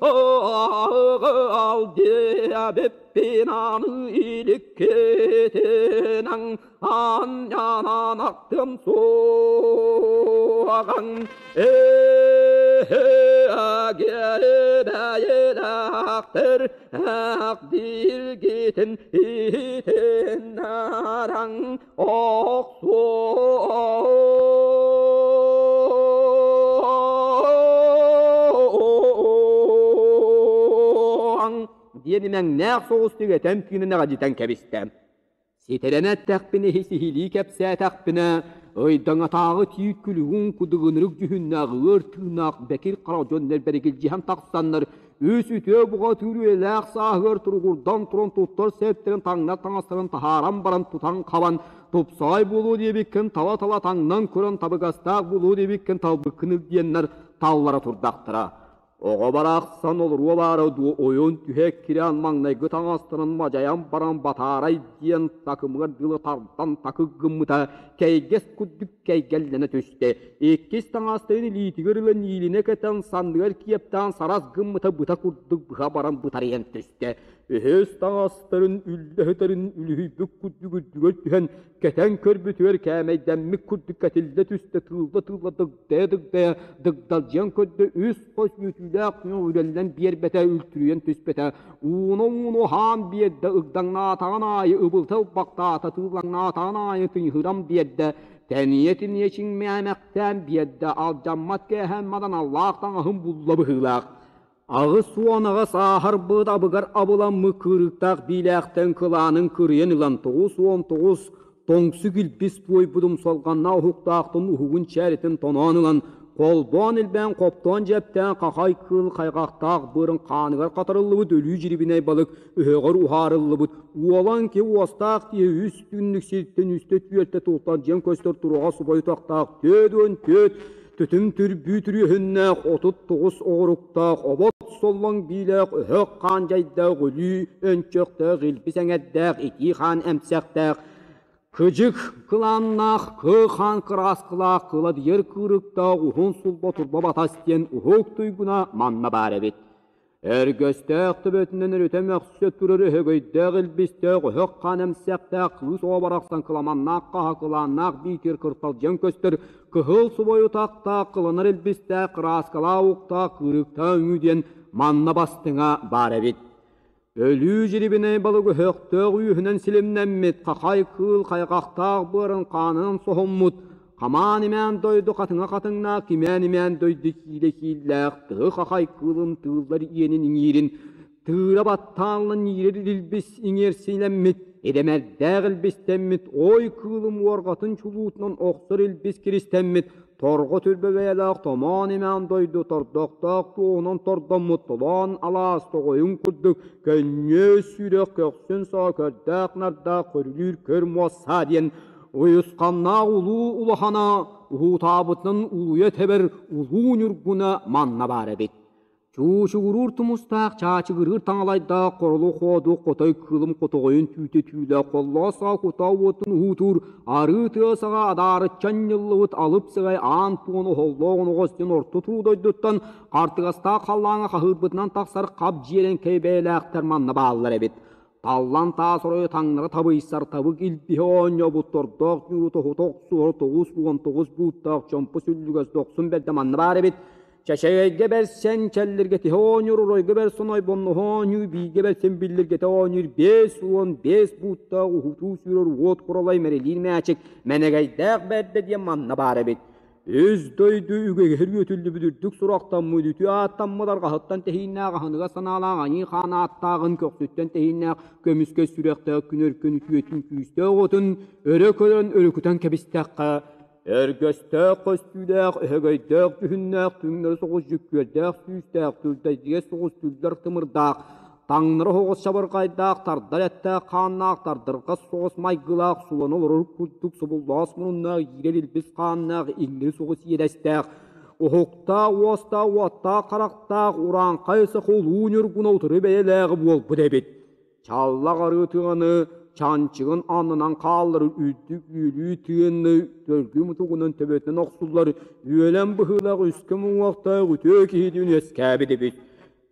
[SPEAKER 2] Аҕал диэбиппин аны иликкитинэн анньанан ахтым суоҕаҥ Эһэгэ бэйэлээхтэр ах дииргитин иһитиннэрэҥ охсуоҥ диэн имэҥнээх соҕустук этэн тыынын эҕэдьитэн кэбистэ. Ситэрэн эттэхпинэ, сиһилии кэпсээтэхпинэ, ыйдаҥатааҕы тиит күлүгүн кудугунурук дьүһүннээх ыар тыыннаах бэкир хара дьон бэригилдьиһэн тахсаннар, үс үтүө буҕатыыр үйэлээх сааһыгар туругурдан туран туттар сэптэрин таҥнар таҥастарын таһааран баран тутан-хабан, тупсаҕай буолуо диэбиккин тала-тала таҥнан көрөн табыгастаах буолуо диэбиккин талбыккын ыл диэннэр таллара турдахтара. Оҕо барахсан олоруо баара дуо ойон түһэ кирээн маҥнайгы таҥастарын мадьайан баран батаарай диэн такымыгар дылы тардан такык гыммыта кэйгэс курдук кэйгэллэнэ түстэ. Иккис таҥастарын илиитигэр ылан иилинэ кэтэн санныгар киэптээн сарас гыммыта быта курдук быһа баран бытарыйан түстэ. Үһүс таҥастарын үллэһитэрин үлүһүйбүт курдук үрдүгэр түһэн кэтэн көрбүтүгэр кээмэйдэммит курдук кэтиллэ түстэ тыылла-тыылла дыгдайа-дыгдайа дыгдалдьыйан көрдө үс хос үөтүүлээх күнү үрэллэн биэрбэтэ үлтүрүйэн түспэтэ ууну-ууну хаан биэрдэ ыгдаҥнаатаҕын аайы ыбылта ылбахтаата тыыллаҥнаатаҕын аайы тыйыһыран биэрдэ тэниэ-тиниэ чиҥмээмэхтээн биэрдэ алдьаммат кээһэн мадан аллаах таҥаһын булла быһыылаах 88 ааһарбыт абыгар абыламмыт кыырыктаах биилээхтэн кылаанын кырыйан ылан 99 тоҥсу килбис буойбут умсалҕаннаах уһуктаахтан уһугун чээритин тоноон ылан холбоон илбээн хоптоон дьэптээн хахай кыыл хайҕахтаах быарын хааныгар хатарыллыбыт өлүү дьирибинэй балык өһөҕөр уһаарыллыбыт уолан ки уостаах тиһэ үс түннүк сиртэн үстэ түөртэ туохтан дьиэн көстөр туруга субай утахтаах 44 Түтүм түрбүү түрүөһүннээх 39 оҕуруктаах обот соллоҥ биилээх өһөх хаан дьайдаах өлүү өнчөхтөөх илбис эҥэрдээх итии хаан эмсэхтээх кыдьык кылааннаах кыы хаан кырааскылаах кыладыйар кыырыктаах уһун сулба турба батас диэн уһук туйгуна манна баар эбит. Өргөстөөх төбөтүнэн өрүтэ мөхсө турар өһөгөйдөөх илбистээх өһөх хаан эмсэхтээх кыыс оҕо барахсан кыламаннаах хаһакылааннаах биитир кырталдьан көстөр кыһыл субай утахтаах кыланар илбистээх кырааскалаах уктаах кыырыктаах үҥүү диэн манна бастыҥа баар эбит. Өлүү дьирибинэй балыгы өһөхтөөх үөһүнэн силимнэммит, хахай кыыл хайҕахтаах быарын хаанынан соһуммут, хамаан-имээн дойду хатыҥа хатыҥнаах, кимээн-имээн дойду киилэ кииллээх, тыһы хахай кыылын тыыллар иэнин иҥиирин, тыыра баттааллан иирэр илбис иҥиэрсиилэммит, идэмэрдээх илбистэммит, ой кыылым уорҕатын чулуутунан охсор илбис киристэммит, Торҕо түрбэ бэйэлээх томоон-имээн дойду тордохтоох туоһунан тордоммут толоон алаас тоҕойун курдук көнньүө сүрэх көхсүн соо көрдөөх-нардаах көрүлүүр көр муосса диэн уйусханнаах улуу улахана уһуутаабытынан улуйа тэбэр улуу ньургуна манна баар эбит. Чуучугуруур тумустаах, чаачыгырыыр таҥалайдаах хоролу хоодуо хотой кыылым хотоҕойун түүтэ түүлэ холлоос саҕа кутаа уотун уһуутуур арыы тыа саҕа адаарыччан ньыллыбыт алып сыгай аан туон оһоллоох оноҕос диэн орто туруу дойдуттан хартыгастаах халлааҥҥа хаһыырбытынан тахсар хап дьиэлэн кэйбэйэлээхтэр манна бааллар эбит. Таллан таас оройо таҥнары табыйсар табык илбиһэ оонньообут тордоох ньууру тоһута охсуһар 99 бууттаах чомпо сүллүгэс дохсун бэрдэ манна баар эбит. Чэчэгэйгэ бэрсэн чэллиргэтиһэ оонньуур, оройго бэрсэн ойбонноһо оонньуур, бииргэ бэрсэн биллиргэтэ оонньуур, 55 бууттаах уһутуу сүүрэр уот куралай мэрилиир мээчик, мэнэгэйдээх бэрдэ диэн манна баар эбит. Үс дойду үгэһэр үөтүллүбүт үрдүк сурахтаммыт, үтүө ааттаммыт арҕаһыттан тэһииннээх аһыныгас санаалаах аньыы хаан ааттааҕын көхсүттэн тэһииннээх көмүскэ сүрэхтээх күн өркөн үтүөтүн күүстээх отун өрө көрөн өрүкүтэн кэбистэххэ, Өргөстөөх көстүүлээх, өһөгөйдөөх дьүһүннээх, түҥнэри соҕус дьүккүөрдээх сүүстээх, түрдэйдигэс соҕус түллэр тымырдаах, таҥнары оһоҕос чабырҕайдаах, тардар эттээх хааннаах, тардырҕас соҕус майгылаах, сулана олорор курдук субуллаҕас муруннаах, иирэр илбис хааннаах, иҥнэри соҕус иэдэстээх, уһуктаах уостаах, уоттаах харахтаах, урааҥхай саха улуу ньургуна утары бэйэлээҕи буолбут эбит. Чаллах арыытыганы чанчыгын аннынан хааллар үрдүк үөлүү тыынны төргүү мутугунан төбөтүнэн охсуллар үөлэн быһыылаах үскэ муҥуохтаах үтүө киһитин үөскээбит эбит.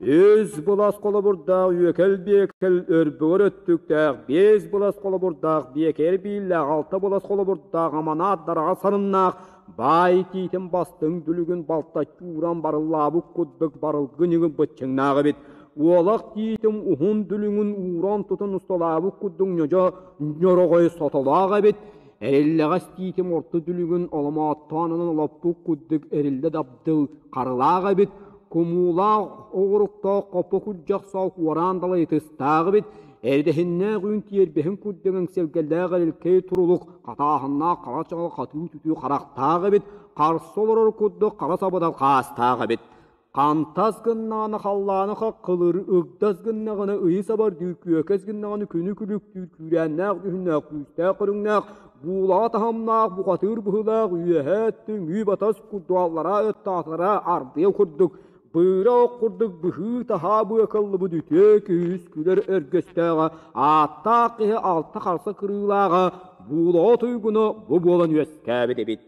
[SPEAKER 2] Үс былас холобурдаах үөкэл биэкэл өрбөҕөр өттүктээх, биэс былас холобурдаах биэкэр бииллээх, алта былас холобурдаах аманаат дараҕа сарыннаах, баай тиитин бастыҥ дүлүгүн балтаччы ууран барыллаабыт курдук барылгы ньыгы быччыҥнаах эбит. Уолах тиитим уһун дүлүҥүн ууран тутан усталаабыт курдук ньодьо ньороҕой сотолоох эбит. Эриллэҕэс тиитим орто дүлүҥүн оломооттоонунан олоппут курдук эриллэ дабдыл харылаах эбит. Кумуулаах оҕуруктаах хоппо күрдьэх соох уораан далай ытыстаах эбит. Эрдэһиннээх үүн тиэрбэһин курдук эҥсэлгэлээх эрилкэй турулук хатааһыннаах хара чаҕыл хатыы түтүү харахтаах эбит. Харса олорор курдук хара сабыдал хаастаах эбит. Хантас гыннаҕына халлааны хаххылыыр, ыгдас гыннаҕына ыйы сабардыыр, күөкэс гыннаҕына күнү күлүктүүр, күүрээннээх дьүһүннээх, күүстээх көрүҥнээх, буулаҕа таһымнаах, бухатыыр быһыылаах, үөһээ өттүн үү-батас курдук, аллараа өттө атара ардыйа курдук, быыра ох курдук быһыы-таһаа быакаллыбыт үтүө күүс күлэр өргөстөөҕө, ааттаах киһи алта харса кырыылааҕа, буулаҕа туйгуна бу буолан үөскээбит эбит.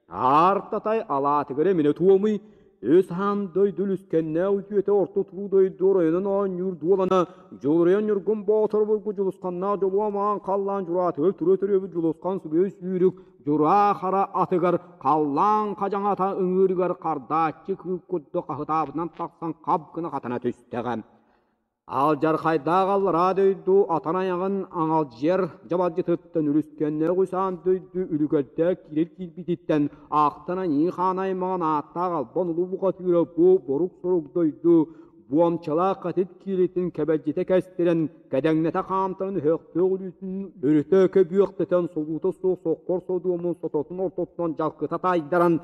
[SPEAKER 2] Аартатай алаатыгар эминэ туомуй, өс аан дойду үлүскэннээх үтүөтэ орто туруу дойду оройунан оонньуур дуолана Дьулуруйан Ньургун Боотур булгу дьулусханнаах дьолуо маҥан халлаан дьураатыгар тура төрүөбүт дьулусхан суруйа сүүрүк дьураа хара атыгар халлаан хадьаҥата ыҥыырыгар хардааччы кыыл курдук хаһытаабытынан тахсан хап гына хатана түстэҕэ. Алдьархайдаах аллараа дойду атан айаҕын аҥалдьыйар дьабалдьытыттан үлүскэннээх үс аан дойду үлүгэрдээх киирэр киирбититтэн аахтан аньыы хаан аймаҕын ааттаах албан улуу бухатыыра бу борук-сорук дойду буомчалаах хатит кииритин кэбэлдьитэ кэстирэн кэдэҥнэтэ хаамтаран өһөхтөөх үлүтүн өрүтэ көбүөхтэтэн солуута суох соххор содуомун сототун ортотунан дьалкыта таайдаран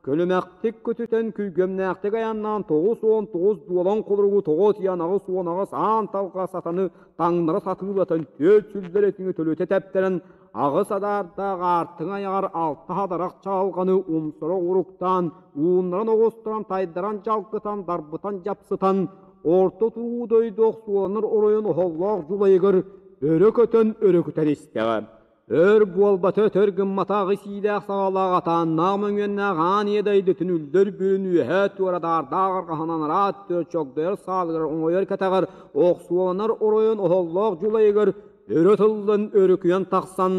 [SPEAKER 2] Көлүмэхтик көтүтэн күргүөмнээхтик айаннаан 99 дуолан холоругу тоҕо тиийэн 88 аан талҕа сатаны таҥнары сатыылатан түөрт сүллэр этиҥи төлүтэ тэптэрэн аҕыс адаардаах аартыҥ айаҕар алта хадарах чаҕылҕаны умсара уруктаан ууннаран оҕустаран тайдаран дьалкытан дарбытан дьапсытан орто туруу дойду охсуоланар оройун оһоллоох дьулайыгар өрө көтөн өрүкүтэн истэҕэ. Өр буолбата өтөр гымматах исиилээх саҕалаах атааннаах мөҥүөннээх аан ийэ дойдутун үллэр бүрүн үөһэ туорадардаах арҕаһынан араат түөр чогдойор саалыгар оҥойор кэтэҕэр охсуоланар оройун оһоллоох дьулайыгар өрө тыллан өрүкүйэн тахсан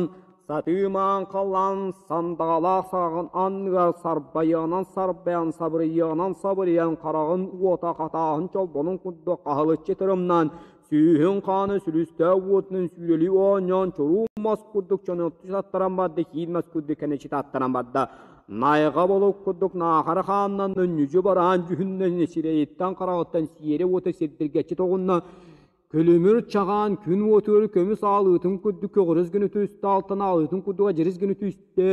[SPEAKER 2] сатыы маан халлаан сандаҕалаах саҕаҕын анныгар сарбайыанан сарбайан сабырыйыанан сабырыйан хараҕын уота хатааһын чолбонун курдук хаһылыччы тырымнаан. Сүүһүн хаана сүлүстээх уотунан сүүрэлии оонньоон чоруу мас курдук чоноччу аттаран барда, киил мас курдук кэнэчитэ аттаран барда. Найҕа болук курдук наахара хааннанна, ньүдьү бараан дьүһүннэннэ, сирэйиттэн-хараҕыттан сиэрэ уота сирдиргэччи тоҕунна, Күлүмүр чаҕаан күн уотугар көмүс аалыытын курдук көҕүрүс гына түстэ, алтан аалыытын курдук адьырыс гына түстэ,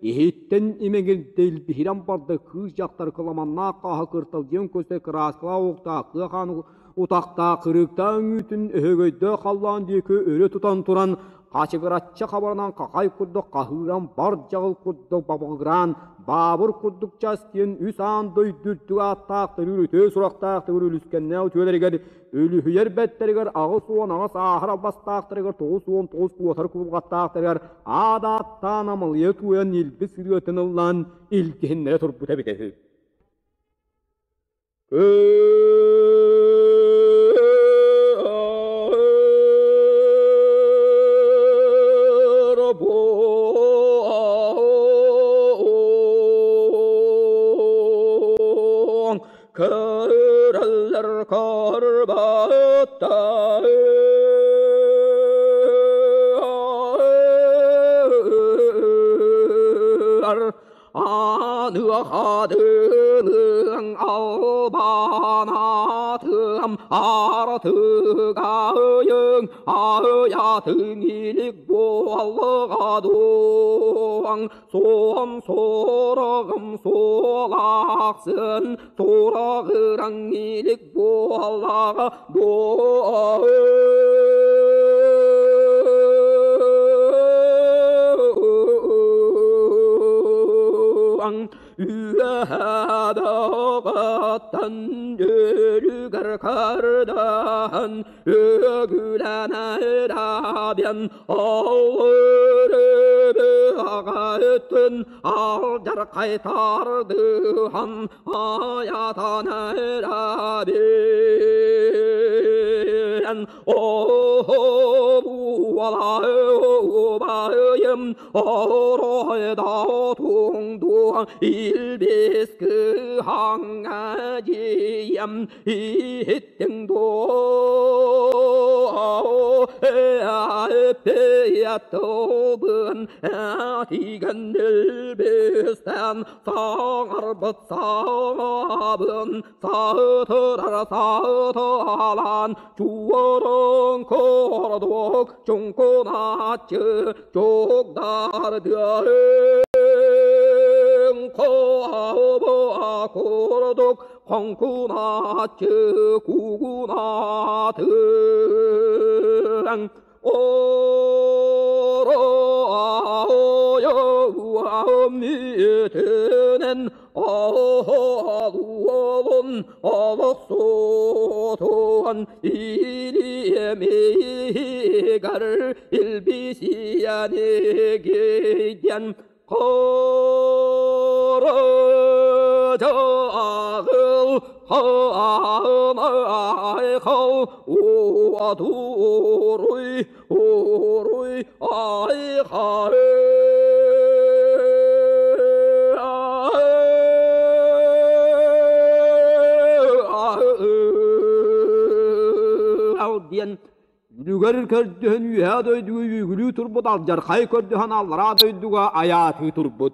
[SPEAKER 2] иһиттэн имэҥирдэ илбиһирэн барда, кыыс дьахтар кыламаннаах хааһа кырталдьыйан көстөр кырааскалаах уоктаах кыа хаан утахтаах кырыыктаах үҥүүтүн өһөгөйдөөх халлаан диэки өрө тутан туран хачыгыраччы хабарынан хахай курдук хаһыыран бар дьаҕыл курдук бабыгыраан баабыр курдук час диэн үс аан дойду үрдүк ааттаах төрүүр үтүө сурахтаах төгүр үлүскэннээх үтүөлэригэр үлүһүйэр бэттэригэр 88 ааһар албастаахтарыгар 99 куотар кубулҕаттаахтарыгар аат-ааттаан амалыйа туойан илбис ырыатын ыллаан илгиһиннэрэ турбута эбитэ үһү. Көрөллөр көрбөттөр Аныахадылыҥ албанатым артыгайың айатын илик буоллаҕа Суон сураҕым суолахсын сураҕыраҥ илик буоллаҕа дуо Үөһэдэҕэттэн өлүгэр көрдөһөн Үөгүлэнэрэбиэн Алырыбыаҕатын алдьархай тардыһан айатан эрэбиэн Оһобуалаайым оройда туңдуан илбис кыһаҥа дьиэм иһиттиҥ дуо Эппиэт тиигэн илбистэн саҥарбыт саҥабын саатырар сааталаан чуорун курдук чуҥкуначчы чугдардыаҥ хообуа курдук хоҥкуначчы куугунаатыаҥ Оро-ойо-мүтүнэн оһолуолун олох суотуон илиэмигэр илбисиэнигийэн Кырдьаҕыл хаамайхал уотуруй уруй айхал диэн Үлүгэр көрдөһөн үөһээ дойдуга үөгүлүү турбут, алдьархай көрдөһөн аллараа дойдуга айаатыы турбут.